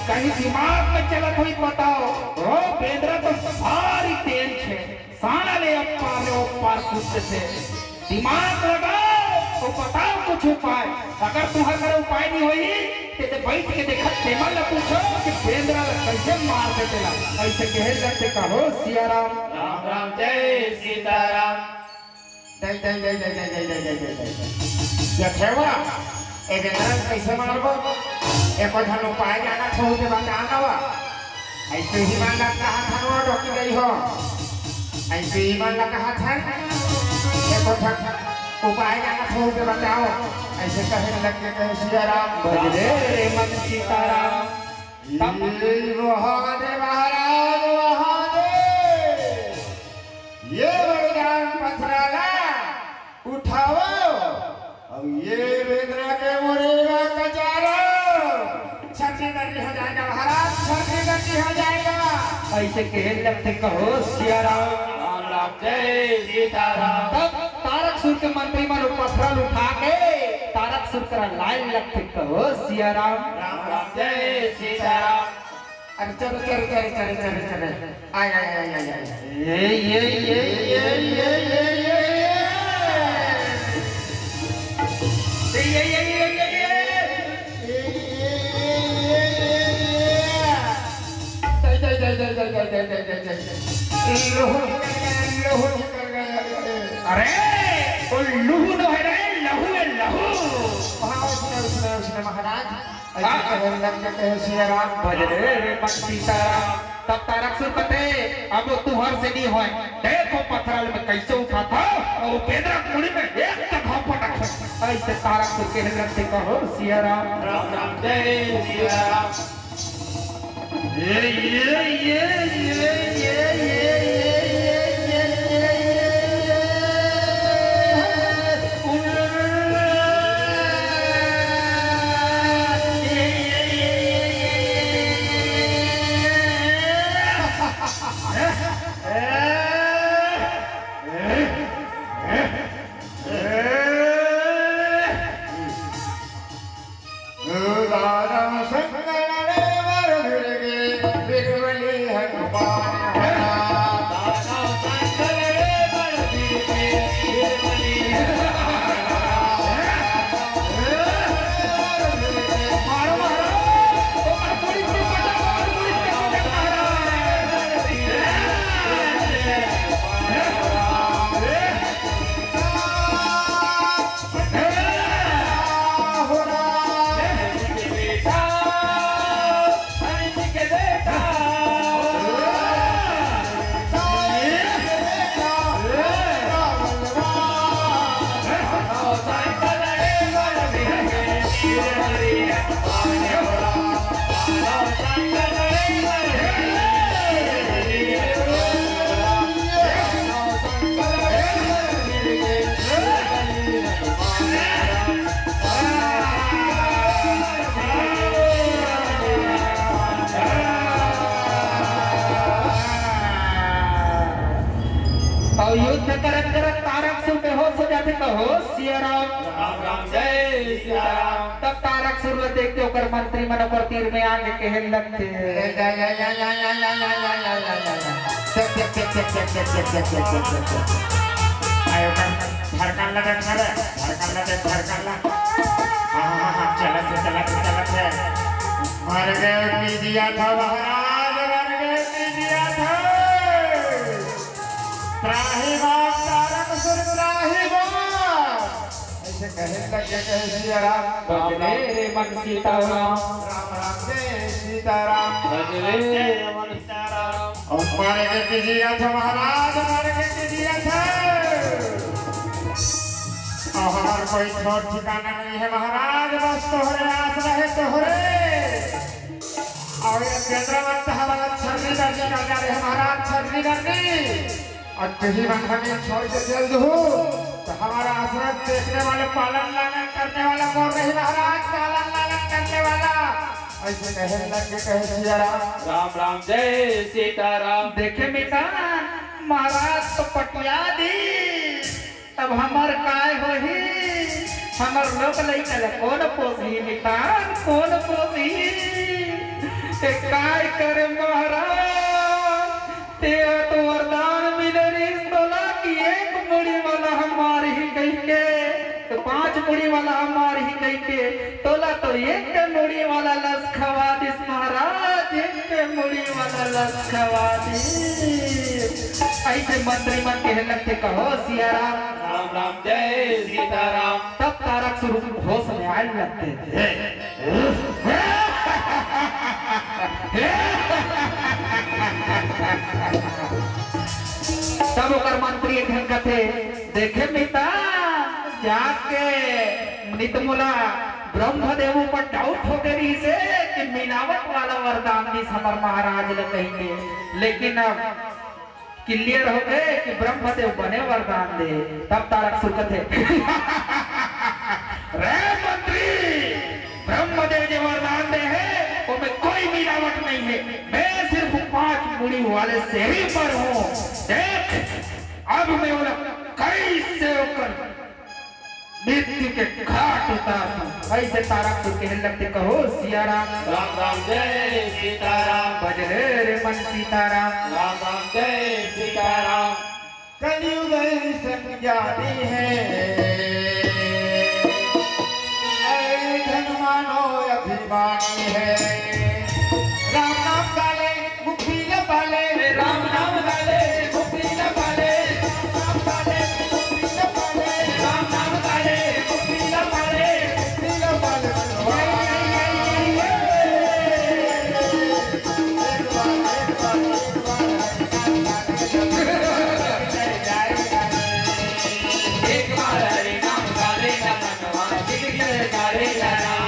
कहीं दिमाग में चलत होही बताओ।" ओ बेंदरा तो भारी तेज हे, साला ले अब्बा ले ओ पार कूद देथे। दिमाग लगाओ, तो बताओ कुछ उपाय। अगर तुम्हर करा उपाय नहीं होही, ते, ते बैठ के देखा, तेमन ला पूछो कि बेंदरा ला कैसे मार देथे ला। ऐसे कहे लगथे, कहो सिया राम। राम राम, जय सीताराम। दई, दई, दई। देखेवा, ए बेंदरा ल कइसे मारबो? एको ठन उपाय जानत हो ते बता नवा। अइसे ही मन लगता है धनवा डोकी गई हो। अइसे ही मन लगता है। एको ठन उपाय जानत हो ते बताओ। अइसे कहे लग के कहे सिया राम। बजले रे मन सीताराम। तब ये महादेव महाराज महादेव। ये वरदान पथरा ला उठाओ, और ये बेंदरा के मुड़ी मा कचारो। छटनी गड्डी हो जाएगा महाराज, छटनी गड्डी हो जाएगा। अइसे कहे लगथे, कहो सिया राम। राम राम, जय सीताराम। तब तारकसुर के मंत्री मन पथरा ल उठा के तारकसुर करा लाए लगथे, कहो सिया राम। राम राम, जय सीताराम। अरे चलो, चलो, चलो, चलो, चलो, चलो। आय, आय, आय, आय, आय। ये, ये, ये, ये। ये, ये, ये, ये, ये, ये। ये, ये, ये, ये, ये, ये। जय, जय, जय। लोहू निकल गया, लोहू निकल गया। अरे, वो लहू नोहे रे, लहू है, लहू। हाँ, उसने, उसने, उसने महाराज। अइसे कहे लग के कहे सिया राम। बजले रे मन सीताराम। तब तारकसुर कथे, अब तुंहर से नहीं होय। देखो पथरा ल मैं कइसे उठाथों, अउ बेंदरा के मुड़ी में एक घाव पटक। अइसे तारकसुर कहे लगथे, कहो सिया राम। राम राम, जय सिया राम। ये, ये, ये। अउ युद्ध करत करत तारकसुर बेहोश हो जाथे, कहो सिया राम। राम राम, जय सिया राम। तब तारकसुर ल देख के ओकर मंत्री मन ओकर तीर में आके कहे लगथे। आय ओकर धड़कन ल देख ना रे, धड़कन ल देख, धड़कन ल। हाँ, हाँ, हाँ, चलत हे, चलत हे, चलत हे। मर गए पीजिया था महाराज, मर गए पीजिया था। त्रास लगे कहे सिया राम। बजले रे मन सीताराम। राम राम जय सीताराम। बजले रे मन सीताराम। अउ मारे के किजिया थे महाराज, मारे के किजिया थे। अउ हमर कोई ठौर ठिकाना नहीं है महाराज, बस तोहरे आस रहे तोहरे। अउ ये केंद्र में तो हमारा छर्री दर्जी कर जा रहे हैं महाराज, छर्री दर्जी। अउ तुही मन हमें छोड़ के चल दू, तो हमारा आश्रम देखने वाले, पालन लालन करने वाला कौन रही महाराज, पालन लालन करने वाला? ऐसे कहे लग के कहे सिया राम। राम राम जय सीताराम। देखे मितान, महाराज तो पटिया दी, अब हमर काय होही? हमर लोग लइका ल कोन पोसही मितान, कोन पोसही? ते काय करे महाराज? ते तो वरदान मिले रिहिस तोला कि एक मुड़ी वाला हम मारही कहिके, तो पांच मुड़ी वाला हम मारही कहिके, तोला तो एक मुड़ी वाला लस खवा दिस महाराज, एक मुड़ी वाला लस खवा दिस। ऐसे मंत्री मन कहे लगथे, कहो सिया राम। राम राम जय सीताराम। तब तारक सुर होश में आए लगथे। तब ओकर मंत्री एक झन कथे, देखे मिता, जाके नित मोला ब्रह्मदेव ऊपर डाउट होके रहिसे कि मिलावट वाला वरदान दिस हमर महाराज ल कहिके, लेकिन अब क्लियर होगे कि ब्रह्मदेव बने वरदान दे। तब तारक सुर कथे, रे मंत्री, ब्रह्मदेव जे वरदान दे हे, ओमे कोई मिलावट नहीं है। मैं सिर्फ पांच मुड़ी वाले से ही पर हूँ। देख, अब मैं ओला कैसे ओकर मृत्यु के घाट उतार दूं। ऐसे तारक सुर कहे लगथे, कहो सिया राम। राम राम जय सीताराम। बजले रे मन सीताराम। राम राम जय सीताराम। कलयुग ऐसन ज्ञानी है, ऐ धन मानो अभिमानी है। राम नाम काले मुक्ति न पाले, राम नाम काले मुक्ति न पाले, राम नाम काले मुक्ति न पाले, राम नाम काले मुक्ति न पाले, मुक्ति न पाले। एक बार हरि नाम काले न मनवा जिंदगी काले न राम।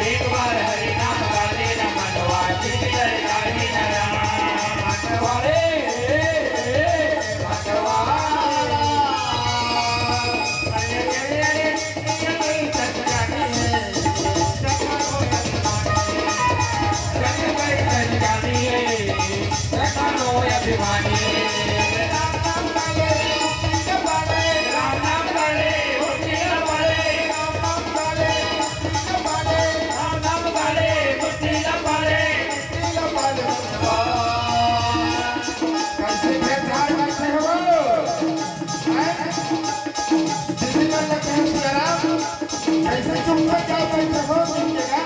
एक बार हरि नाम काले न मनवा जिंदगी काले न राम। मनवा रे, मनवा। कैसे भेंट हाल करते हो? हैं? दीदी मन लगते हैं सियाराम। कैसे चुप हो जाओ, कैसे हो जिनके का?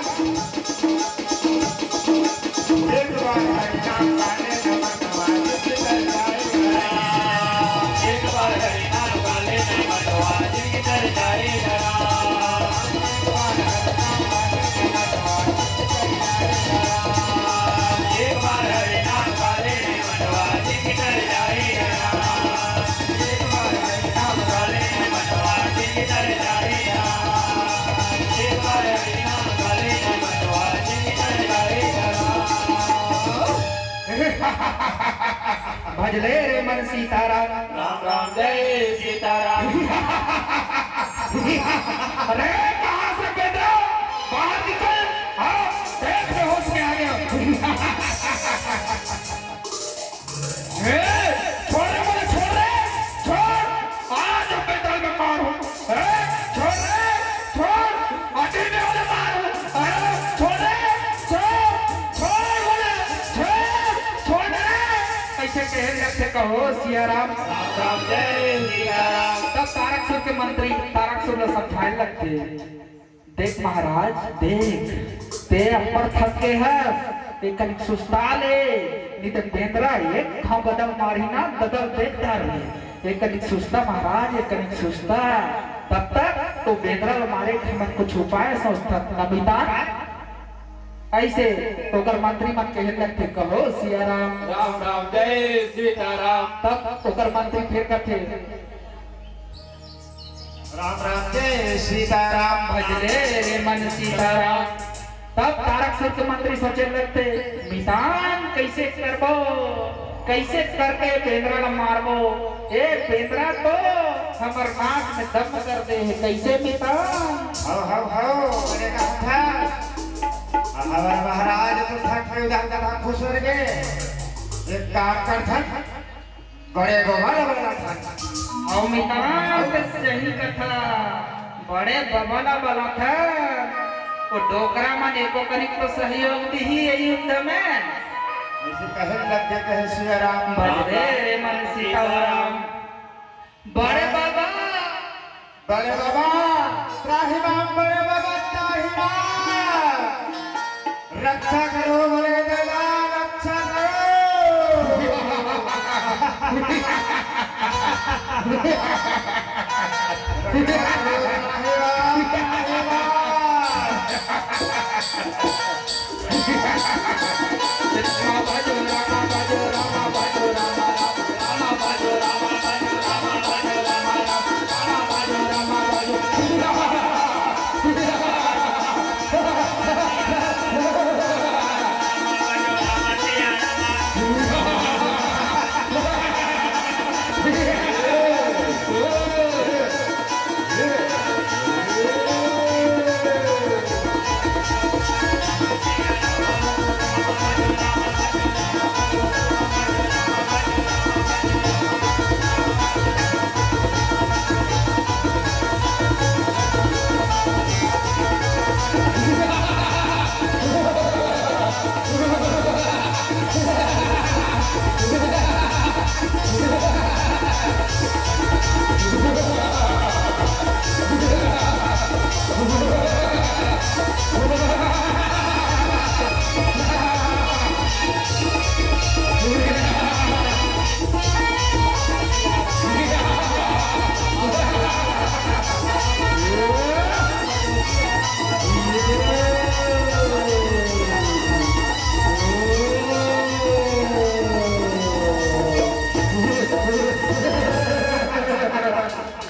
एक बार हरि नाम काले न मनवा जिंदगी तर जाए। एक बार हरि नाम काले न मनवा जिंदगी तर जाए। एक बार हरि नाम काले न मनवा जिंदगी तर जाए। भजले रे मन सीताराम। राम राम जय सीताराम। अरे कहाँ से बेटा, बाहर निकल। हाँ, देख बेहोश में आ गया। ए, छोड़ रे, बोले, छोड़ रे, छोड़। आज बेताल में मारू। ए, छोड़ रे, छोड़। अभी मैं उन्हें मारू। अरे, छोड़ रे, छोड़, छोड़, बोले, छोड़, छोड़ रे। ऐसे कहे लगथे, कहो सिया राम। राम राम जय सिया राम। तब तारक सुर के मंत्री तारक सुर ला समझाए लगथे, देख महाराज, देख, ते अब्बड़ थक गे हस, एक कनिक सुस्ता ले, नहीं तो बेंदरा एक घाव गदल मारही ना, गदल देख डारही। एक कनिक सुस्ता महाराज, एक कनिक सुस्ता। तब तक तो बेंदरा ल मारे के हमन कुछ उपाय सोचथन, न मितान? ऐसे ओकर मंत्री मन कहे लगथे, "कहो सिया राम।" राम राम, जय सीताराम। तब ओकर मंत्री फिर कथे, राम राम, जय सीताराम। भजले रे मन सीताराम। तब तारक सुर के मंत्री सोचे लगथे, "मितान कइसे करबो, कइसे करके बेंदरा ल मारबो? ए बेंदरा तो हमर नाक में दम कर दे हे, कइसे मितान?" हव, हव, हव, बने कहा था। हमर महाराज तो थक के उधर कथा खुसर गे। एक काम करथन, बड़े बबा ला बलाथन। अउ मितान के सही कथा, बड़े बबा ला बलाथन। वो डोकरा मन एको कनिक तो सहयोग दिही ये युद्ध में। ऐसे कहे लग गए, कहे सिया राम। भजले रे मन सीताराम। बड़े बबा। बड़े बबा, त्राहिमाम, बड़े बबा, त्राहिमाम। रक्षा करो, बड़े दादा, रक्षा करो। त्राहिमाम, त्राहिमाम।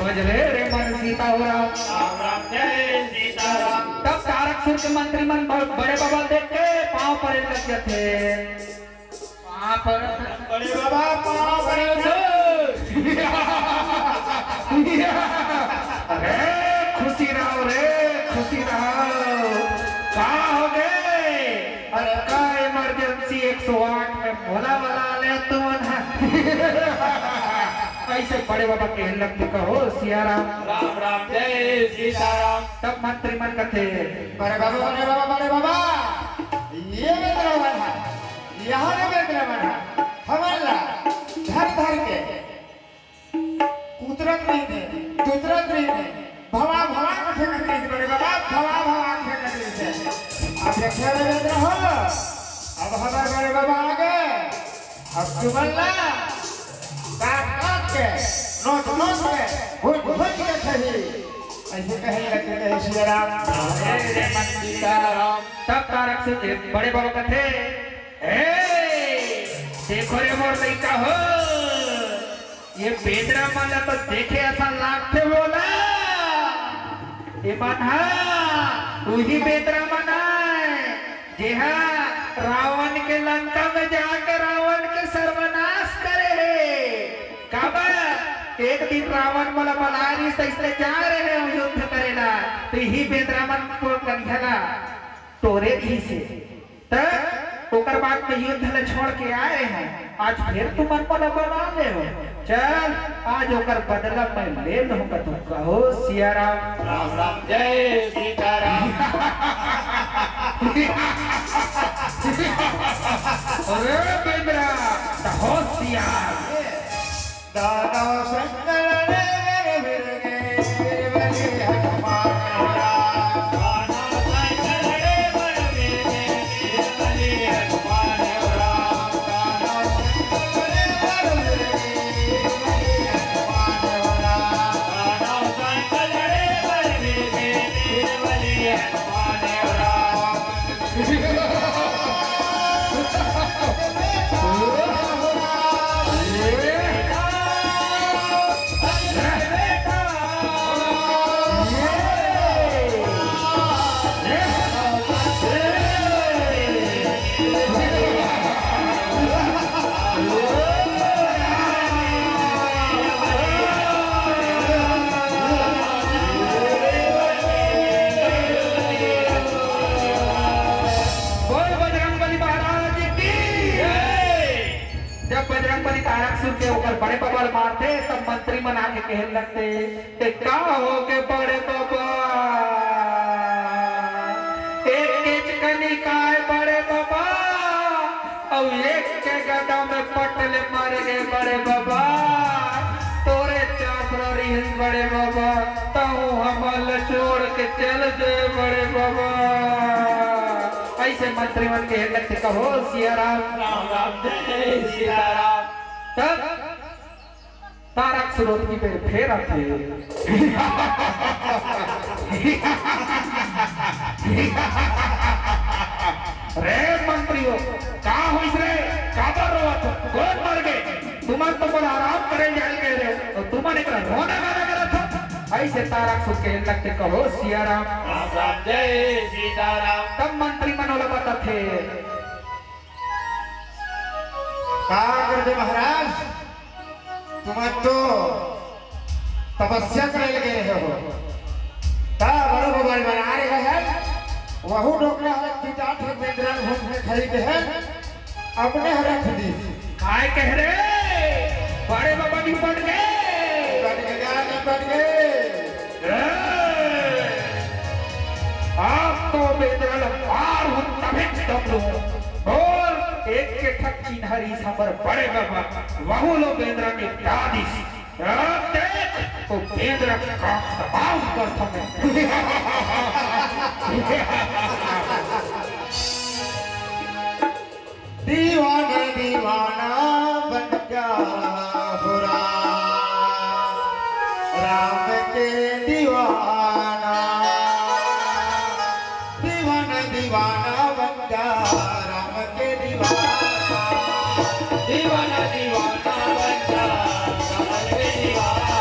बजले रे मन सीता हो राम। राम राम, जय सीताराम। तब तारक सुर के मंत्री मन ब-, बड़े बबा देख के पाँव परे लग जाथे। पाँव परे। बड़े बबा, पाँव परे। अरे खुशी रहो रे, खुशी रहो। का हो गए? अरे का इमरजेंसी एक सौ आठ में मोला बला ले तुमन ह? ऐसे बड़े बबा के लगथे, कहो सिया राम। राम राम, जय सीताराम। तब मंत्री मन कथे, बड़े बबा, बड़े बबा, बड़े बबा, ये बेंदरा मन ह, यहाँ ले बेंदरा मन ह, हमन ला धर धर के कुतरत रहिथे, तुतरत रहिथे, भवा भवा के फेंकत रहिथे, बड़े बबा, भवा भवा के फेंकत रहिथे। अब देखे रे बेंदरा हो, अब हमर बड़े बबा आ गे, अब तुमन ला काट काट के, नोच नोच के, भूज भूज के खाही। ऐसे कहे लगथे, कहे सिया राम। जय मन सीताराम। तब तारक सुर के बड़े बबा कथे, ए, देखो रे मोर लइका हो, ये बेंदरा मन ला तो देखे असन लागथे मोला। ये मन हा उही बेंदरा मन आय, जेहा रावण के लंका में जाके रावण के सर्वनाश करे हे। काबर? एक दिन रावण मोला बलाय रिहिस, अइसने जा रहे हो युद्ध करे ला, तो इही बेंदरा मन को कनिहा ला टोरे दिहिस हे। त ओकर बाद में युद्ध ल छोड़ के आए हैं, आज फिर तुमन मोला बला ले हो। चल, आज ओकर बदला मैं ले लूं, कथों कहो सिया राम। राम राम, जय सीताराम। अरे बेंदरा, त होशियार। दानव संग लड़े बर वीर गे, वीर बलि हनुमान हो राम। दानव संग लड़े बर वीर गे, वीर बलि हनुमान। आके कहे लगथे, "ते का होगे बड़े बबा? एक केचकनी काय बड़े बबा, अउ एक के गदा में पट ले मर गे बड़े बबा। तोरे चापरा रिहिस बड़े बबा, तहूँ हमन ल छोड़ के चल दे बड़े बबा।" अइसे मंत्री मन कहे लगथे, "कहो सिया राम।" राम राम, जय सीताराम। तब तारक सुरोत की बेर फेर आथे। "रे मंत्री हो, का होइस रे? काबर रोवत हो? कोन मर गे? तुमन तो मोला आराम करे जाए कहे रहे हो, अउ तुमन एकरा रोना गाना करत हो।" अइसे तारक सुर के लगथे, "कहो सिया राम।" राम राम, जय सीताराम। तब मंत्री मन ओला बताथे, का करबे महाराज, तुमन तो तपस्या करे लगे रहे हो, त बड़े बबा बना रहे हैं, वहू डोकरा हर पिता थे बेंदरा घूम के खरीदे हैं, अपने हर रख दी। काय कहे रे? बड़े बबा निपट गे। निपट गे, निपट गे। ए, आप तो बेंदरा ल मारहूँ तभे दम लूँ। बोल, एक के ठक चिन्हरी हमर बड़े बबा, वहू ल बेंदरा निपटा दिस। ए, देख, ओ बेंदरा का तमाम करथों मैं। दीवाना दीवाना बन जा हो राम, राम के दीवाना। दीवाना दीवाना बन जा, राम के दीवाना। दीवाना दीवाना बन जा, राम के दीवाना।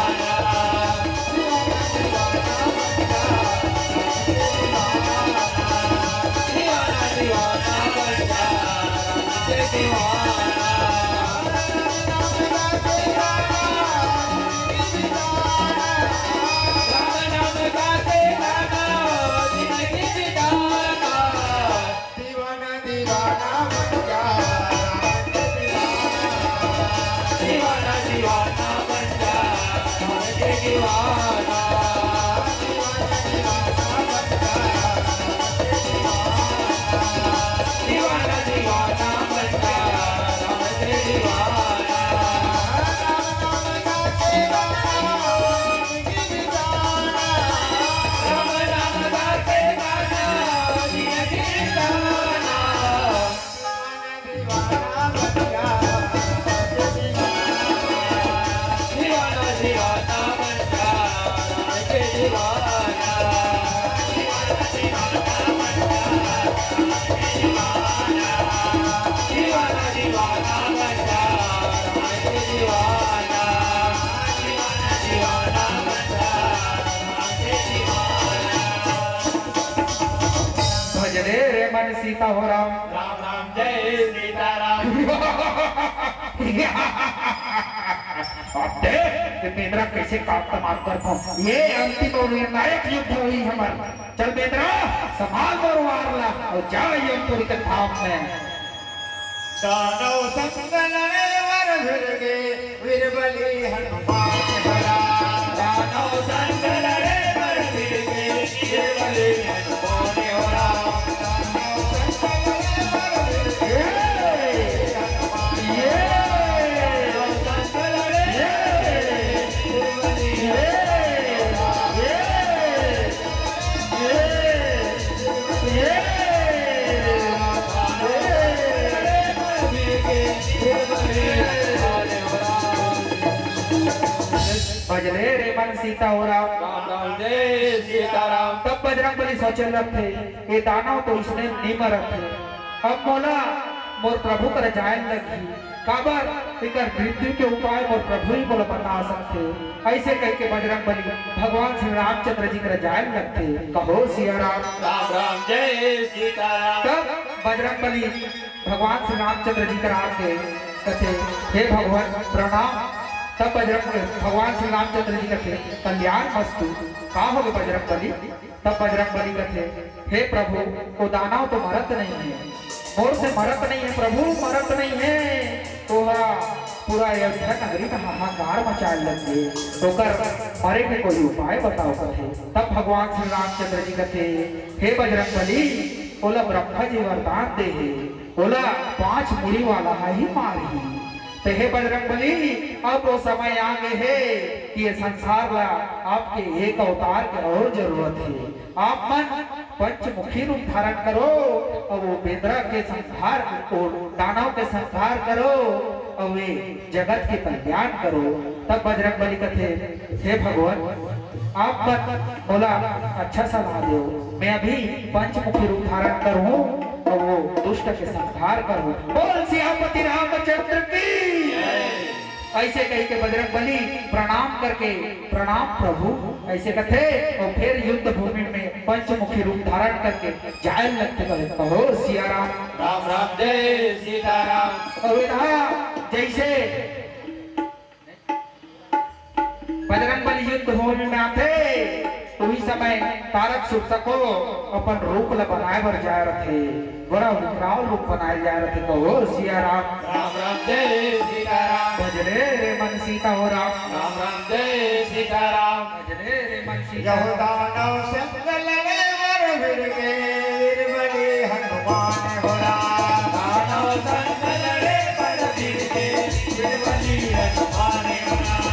दीवाना दीवाना बन जा, राम के दीवाना। दीवाना दीवाना बन जा, राम के दीवाना। राम नाम गाते गाना, जिंदगी बिताना। दीवाना दीवाना बन जा, राम के दीवाना। दीवाना दीवाना बन जा, राम के दीवाना। दीवाना दीवाना बन जा, राम के दीवाना। दीवाना दीवाना बन जा, राम के दीवाना। राम नाम गाते गाना, जिंदगी बिताना। राम नाम गाते गाना, जिंदगी बिताना। दीवाना दीवाना बन जा, राम के दीवाना। दीवाना दीवाना बन जा, राम के दीवाना। दीवाना दीवाना बन जा, राम के दीवाना। दीवाना दीवाना बन जा, राम के दीवाना। दीवाना दीवाना बन जा, राम के दीवाना। भजले रे मन सीता हो राम। राम राम, जय सीताराम। अब देख, ये बेंदरा कैसे काप तमाम करथों। ये अंतिम और निर्णायक युद्ध होही हमर। चल बेंदरा, संभाल मोर वार ला अउ जा यमपुरी के धाम में। दानव संग लड़े बर भिड़ गे, वीर बली हनुमान हो राम। दानव संग लड़े बर भिड़ गे, वीर बली हनुमान हो राम। दानव संग लड़े बर भिड़ गे, वीर बली हनुमान हो राम। दानव संग लड़े बर भिड़ गे, वीर बली हनुमान हो राम। भजले रे मन सीता हो राम। राम राम, जय सीताराम। तब बजरंग बली सोचे लगथे, "ये दानव तो इसने नी मरत हे। अब मोला मोर प्रभु कर जाए लगही।" काबर एकर मृत्यु के उपाय मोर प्रभु ही मोला बता सकथे। अइसे कहिके बजरंग बली भगवान श्री रामचंद्र जी कर जाए लगथे। कहो सिया राम। राम राम, जय सीताराम। तब बजरंग बली भगवान श्री रामचंद्र जी कर आके कथे, "हे भगवान प्रणाम।" तब बजरंग, भगवान श्री रामचंद्र जी कथे, "कल्याण मस्तु।" का होगे बजरंग बली? तब बजरंग बली कथे, "हे प्रभु, वो दानव तो मरत नहीं है, मोर से मरत नहीं है प्रभु, मरत नहीं है।" तो हा पूरा अयोध्या नगरी में हाहाकार मचाए लग गे। ओकर मरे के कोई उपाय बताओ कथे। तब भगवान श्री रामचंद्र जी कथे, हे बजरंग बली, ओला ब्रह्मा जी वरदान दे हे, ओला पांच मुड़ी वाला ह ही मारही। ते हे बजरंग बली, अब वो समय आ गे हे कि ये संसार ला आपके एक अवतार के और जरूरत हे। आप मन पंचमुखी रूप धारण करो, अउ वो बेंदरा के संहार, वो दानव के संहार करो, अउ ये जगत के कल्याण करो। तब बजरंग बली कथे, हे भगवान, आप मन मोला अच्छा सलाह दो, मैं अभी पंचमुखी रूप धारण करूं अउ वो दुष्ट के संहार करूं। बोल सियापति रामचंद्र की। ऐसे कहि के बजरंग बली प्रणाम करके, प्रणाम प्रभु, ऐसे कथे, अउ फिर युद्ध भूमि में पंचमुखी रूप धारण करके जाए लगथे। कहे, कहो सिया राम। राम राम, जय सीताराम। अउ इधर जैसे बजरंग बली युद्ध भूमि में आथे, उही समय तारक सुर तको अपन रूप ल बनाए बर जाए रथे। बड़ा विकराल रूप बनाए जाए रथे। कहो सिया राम। राम राम, जय सीताराम। भजले रे मन सीता हो राम। राम राम, जय सीताराम। भजले रे मन सीता। यहो दानव संग लड़े बर भिड़ गे, वीर बली हनुमान हो राम। दानव संग लड़े बर भिड़ गे, वीर बली हनुमान हो राम।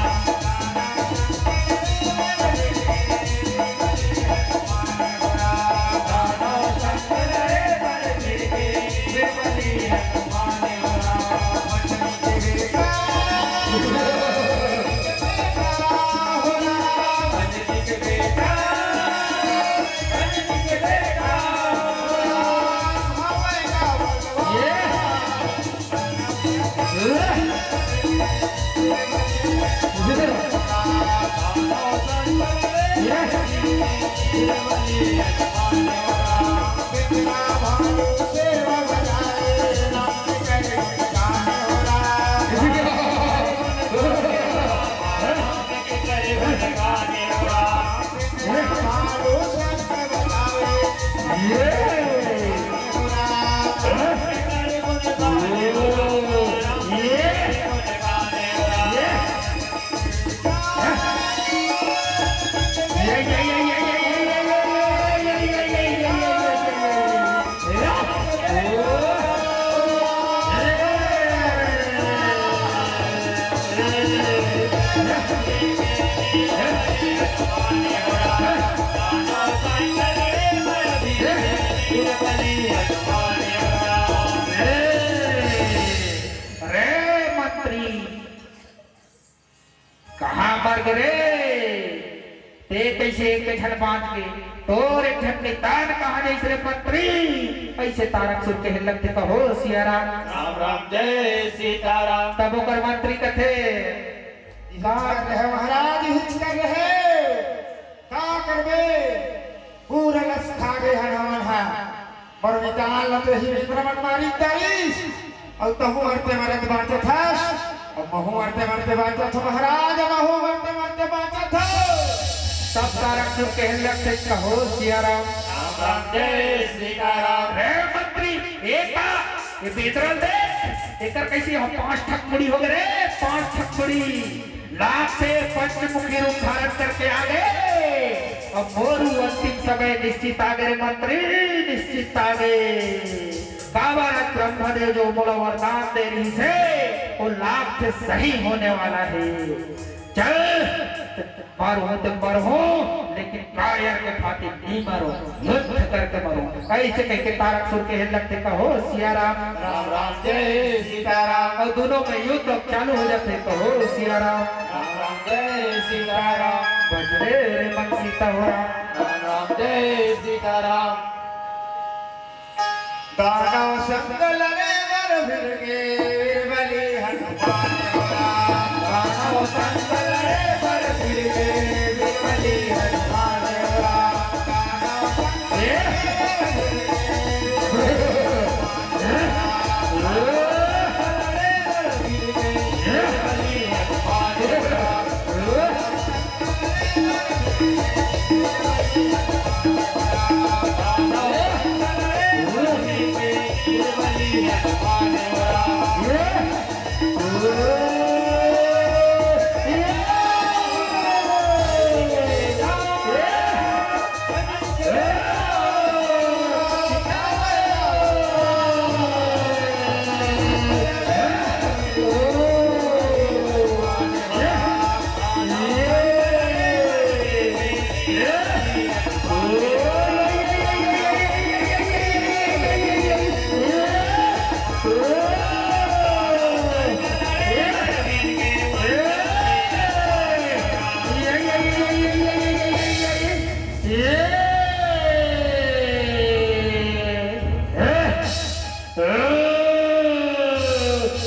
अरे मंत्री, कहाँ मर गे रे? ते कैसे एक झन बांच के, तोर एक झन के तान कहाँ जैसे रे मंत्री? ऐसे तारक सुर के लगथे। कहो सिया राम। राम राम, जय सीताराम। तब ओकर मंत्री कथे, हिच कर रहे महाराज, हिच कर रहे, का करबे? पूरा लस खा गे हन हमन हा। मोर मितान ल तो ही विक्रमन मारी दाईस। अउ तहूं मरते मरत बांचत हस, अउ महूं मरते मरते बांचत हूं महाराज, महूं मरते मरते बांचत हूं। तब तारक सुर कहन लगथे, कहो सिया राम। राम राम, जय सीताराम। रे मंत्री, ए का, ए बेंदरा ल देख, एकर कैसे हम पांच ठक मुड़ी हो गे रे, पांच ठक मुड़ी। लाग से पंचमुखी रूप धारण करके आ गे। अब मोर अंतिम समय निश्चित आ गे रे मंत्री, निश्चित आ गे। काबर आज ब्रह्मदेव जो मोला वरदान दे रहिस हे, वो लाग से सही होने वाला हे। चल, मरहूं त मरहूं, लेकिन कायर के फांसी नी मरहूं, युद्ध करके मरहूं। ऐसे कहिके तारक सुर कहन लगथे, कहो सिया राम। राम राम, जय सीताराम। अउ दूनों में युद्ध चालू हो जाथे, कहो सिया राम। राम राम, जय सीताराम। बजले रे मन सीता हो राम। राम राम, जय सीताराम। दानव संग लड़े बर भिड़ गे, वीर बली हनुमान हो राम। दानव संग लड़े बर भिड़ गे, वीर बली हनुमान हो राम। दानव संग लड़े बर भिड़ गे, वीर बली हनुमान हो राम।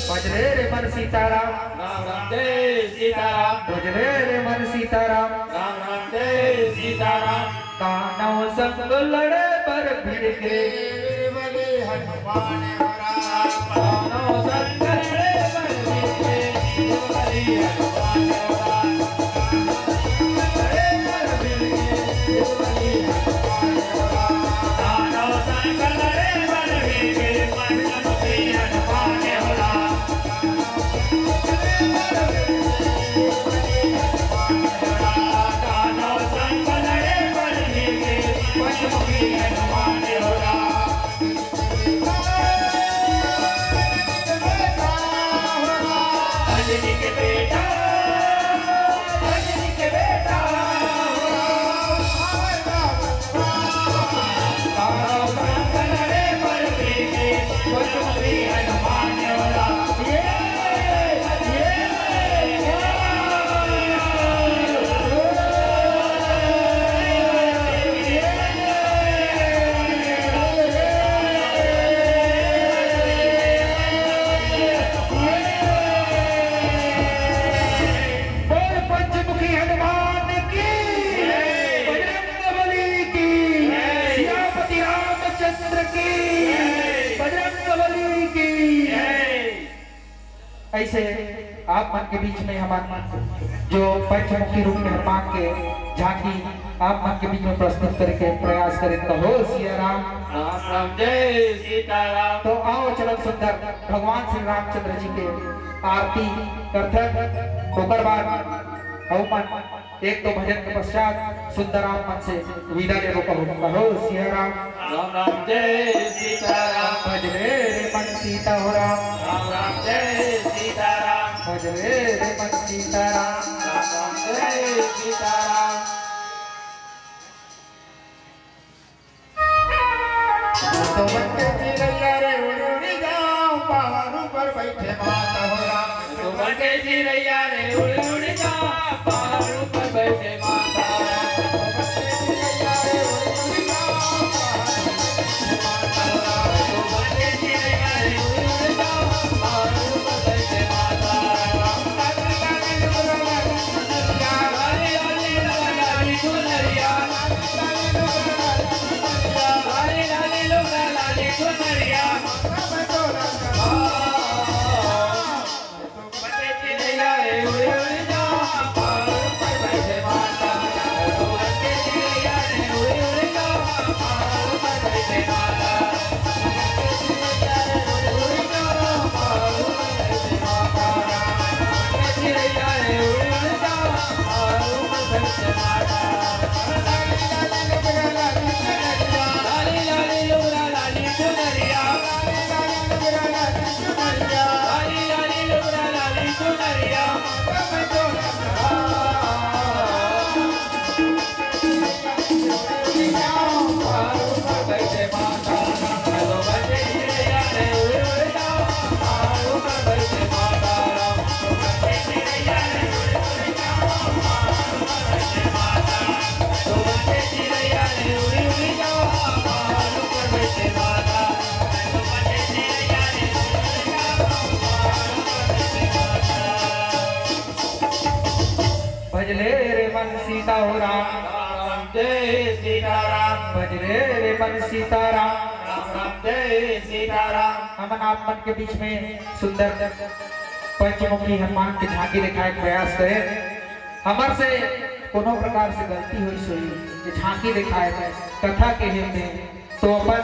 बजरे रे मन सीताराम। राम राम जय सीताराम। बजरे रे मन सीताराम। राम राम जय सीताराम। दानव संग लड़े बर भिड़ गे। वीर बलि हनुमान हो राम। दानव संग लड़े बर भिड़ गे। वीर बलि हनुमान हो राम। दानव संग लड़े बर भिड़ गे। वीर बलि हनुमान हो राम। दानव संग लड़े बर भिड़ गे। पंचमुखी हनुमान हो राम। बोल पंचमुखी हनुमान की, बजरंग बली की, सियापति रामचंद्र की, बजरंग बली की। ऐसे आप मन के बीच में हमन जो पंचमुखी रूप में हनुमान के झांकी आप मन के बीच में प्रस्तुत करे के प्रयास करेन, कहो सिया राम। राम राम जय सीताराम। तो आओ चलन सुंदर भगवान श्री रामचंद्र जी के आरती करथन, ओकर बाद अउ मन एक दो भजन के पश्चात सुंदर आप मन से विदा लेबो, कहो, कहो सिया राम। राम राम जय सीताराम। बजरे रे मन सीता हो राम। राम राम जय सीताराम। बजरे रे मन सीताराम। राम राम जय सीताराम। तो बन के चिरैया रे उड़ उड़ जाओ, पहाड़ ऊपर बैठे माता हो राम। तो बन के चिरैया रे उड़ उड़ जाओ, पहाड़ ऊपर बैठे माता हो राम। तो बन के चिरैया रे उड़ उड़ जाओ, पहाड़ ऊपर बैठे माता हो राम। तो बन के चिरैया रे उड़ उड़ जाओ, पहाड़ ऊपर बैठे माता हो राम। भजले रे मन सीता हो राम। राम राम जय सीताराम। भजले रे मन सीताराम। राम राम जय सीताराम। हमन आप मन के बीच में सुंदर पंचमुखी हनुमान के झांकी दिखाए के प्रयास करेन। हमर से कोनो प्रकार से गलती होइस होही, ये झांकी दिखाए में, कथा के हेत में, तो अपन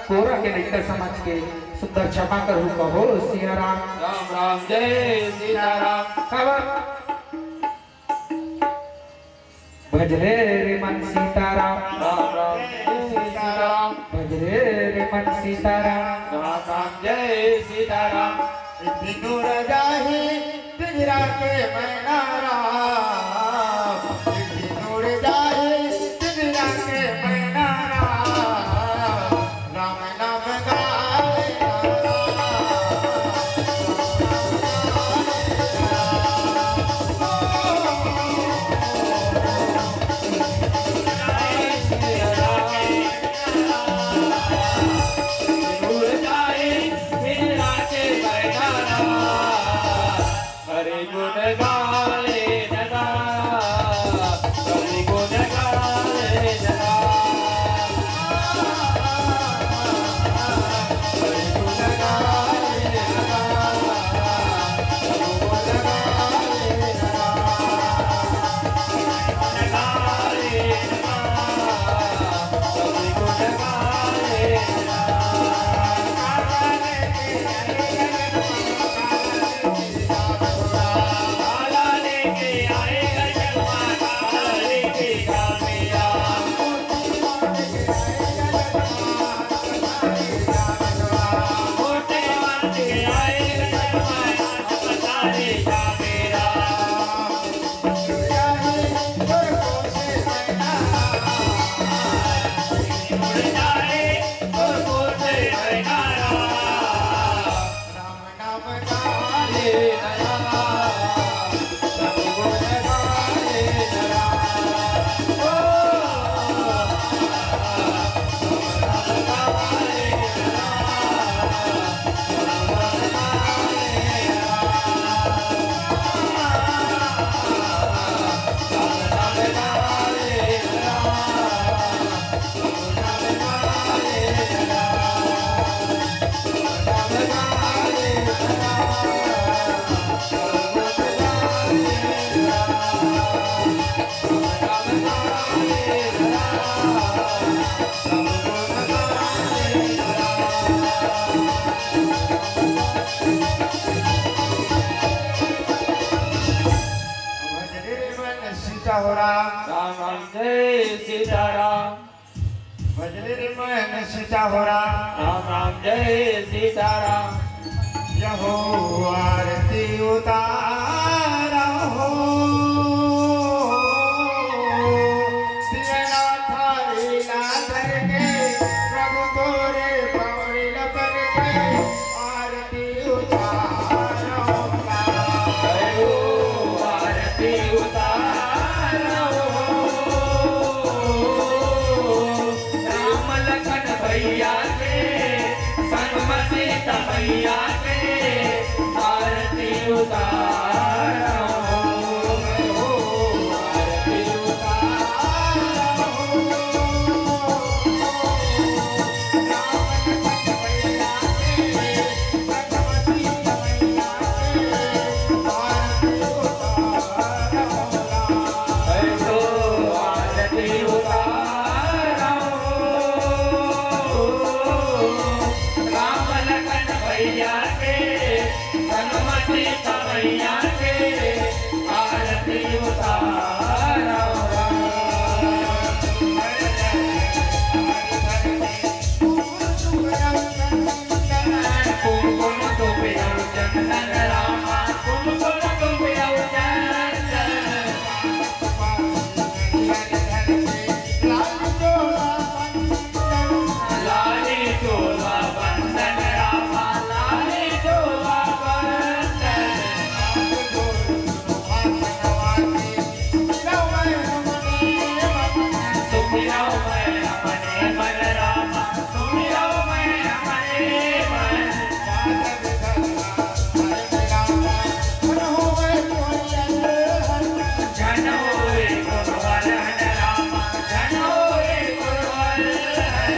कोरा के लइका समझ के सुंदर क्षमा करहु, कहो सिया राम। राम राम जय सीताराम। काबर भजले रे मन सीताराम। राम राम जय सीताराम। भजले रे मन सीताराम। राम राम जय सीताराम। एक दिन उड़ जाही पिंजरा के मैना राम, एक दिन उड़ जाही पिंजरा के मैना। भजले रे मन सीता हो राम। राम राम जय सीताराम। यहो आरती उतारा हो। दिया ना थारी ना धर के प्रभु तोरे पावड़ी लपन के आरती उतारा हो। आरती उतारा हो। राम लखन भैया के, संग म सीता मैया के, आरती उतारो। आरती उतारो। राम लखन भैया के, संग म सीता मैया के, आरती उतारो। है तो आरती उतारो। राम लखन भैया के, हनुमति मैया के, आरती उतारो। कुमकुम धूप अउ चंदन रामा, कुमकुम धूप अउ चंदन। लाली चोला बंदन रामा, लाली चोला बंदन। सुमिरौ मैं अपने मन रामा, सुमिरौ मैं अपने मन। झन होए कोनो हर हन रामा, झन होए कोनो हर हन।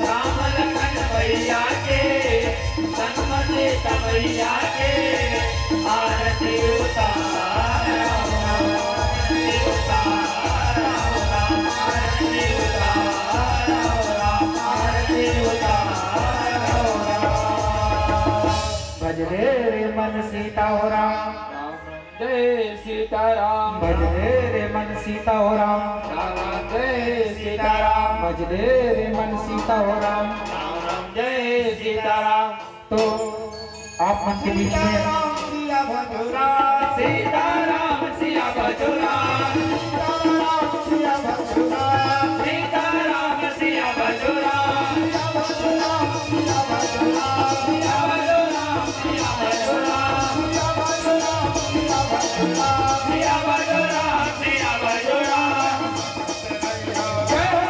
राम लखन भैया के, संग म सीता मैया के, आरती उतारो, आरती उतारो, आरती उतारो, आरती उतारो। भजले रे मन सीता हो राम। जय सीताराम। भजले रे मन सीता हो राम। राम राम जय सीताराम। भजले रे मन सीता हो राम। राम राम जय सीताराम। तो आप मन के बीच में सीताराम सिया भजो राम। सीताराम सिया भजो राम। सीताराम सिया भजो राम। सिया भजो राम। सिया भजो राम। सिया भजो राम। सिया भजो राम। सिया भजो राम। जय हो।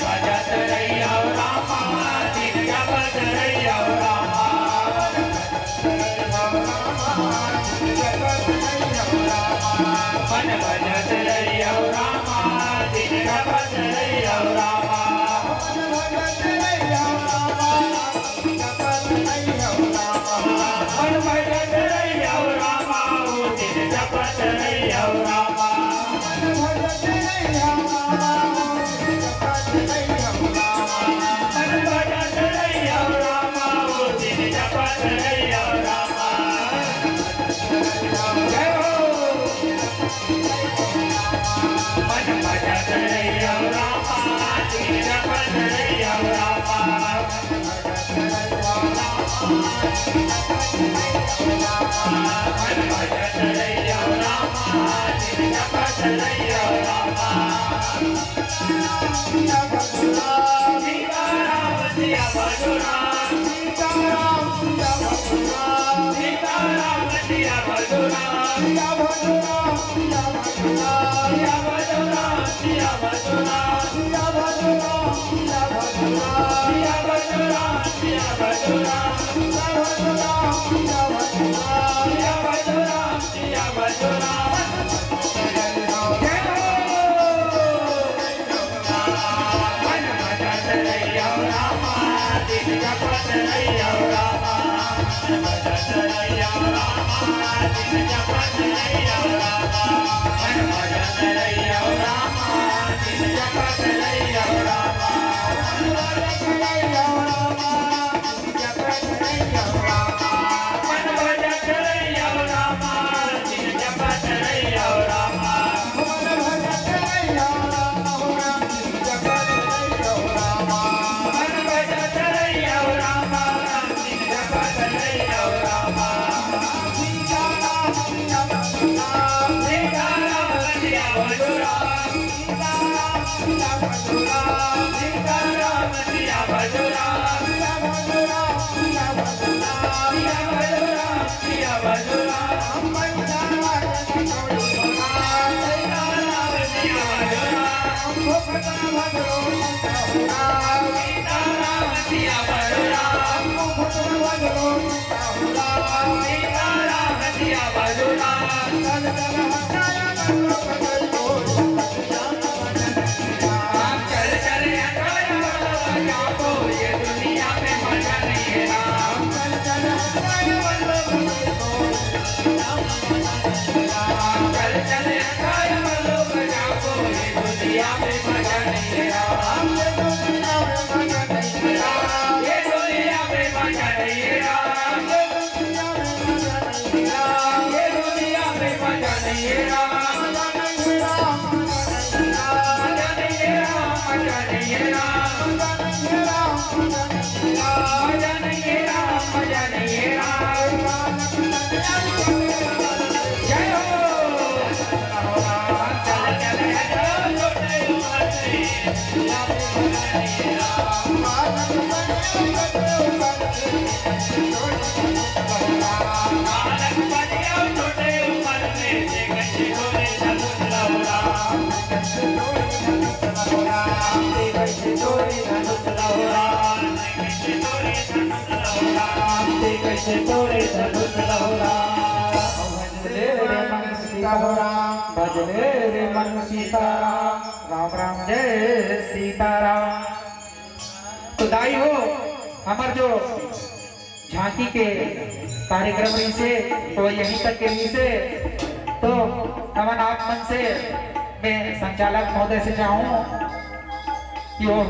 भजत रहियो रामा, दिन जपत रहियो रामा। मन भजत रहियो रामा, दिन जपत रहियो रामा। मन भजत रहियो रामा, ओ दिन जपत रहियो रामा। मन भजत रहियो रामा, ओ दिन जपत रहियो रामा। मन भजत रहियो रामा, ओ दिन जपत रहियो रामा। जय हो। मन भजत रहियो रामा, दिन जपत रहियो रामा। मन भजत रहियो रामा, दिन जपत रहियो रामा। सीताराम सिया भजो राम। सीताराम सिया भजो राम। सीताराम सिया भजो राम। सिया भजो राम, सिया भजो राम। सिया भजो राम, सिया भजो राम। सिया भजो राम, सिया भजो राम। सिया भजो राम, सिया भजो राम। सिया भजो राम, सिया भजो राम। सिया भजो राम, सिया भजो राम। जय हो। भजले रे मन सीताराम, भजले रे मन सीताराम। राम राम, जय सीताराम। तो दाई हो, हमर जो झांकी के कार्यक्रम रहिसे, तो यहीं तक के रहिसे। तो हमन आप मन से, मैं संचालक महोदय से चाहूँ कि वो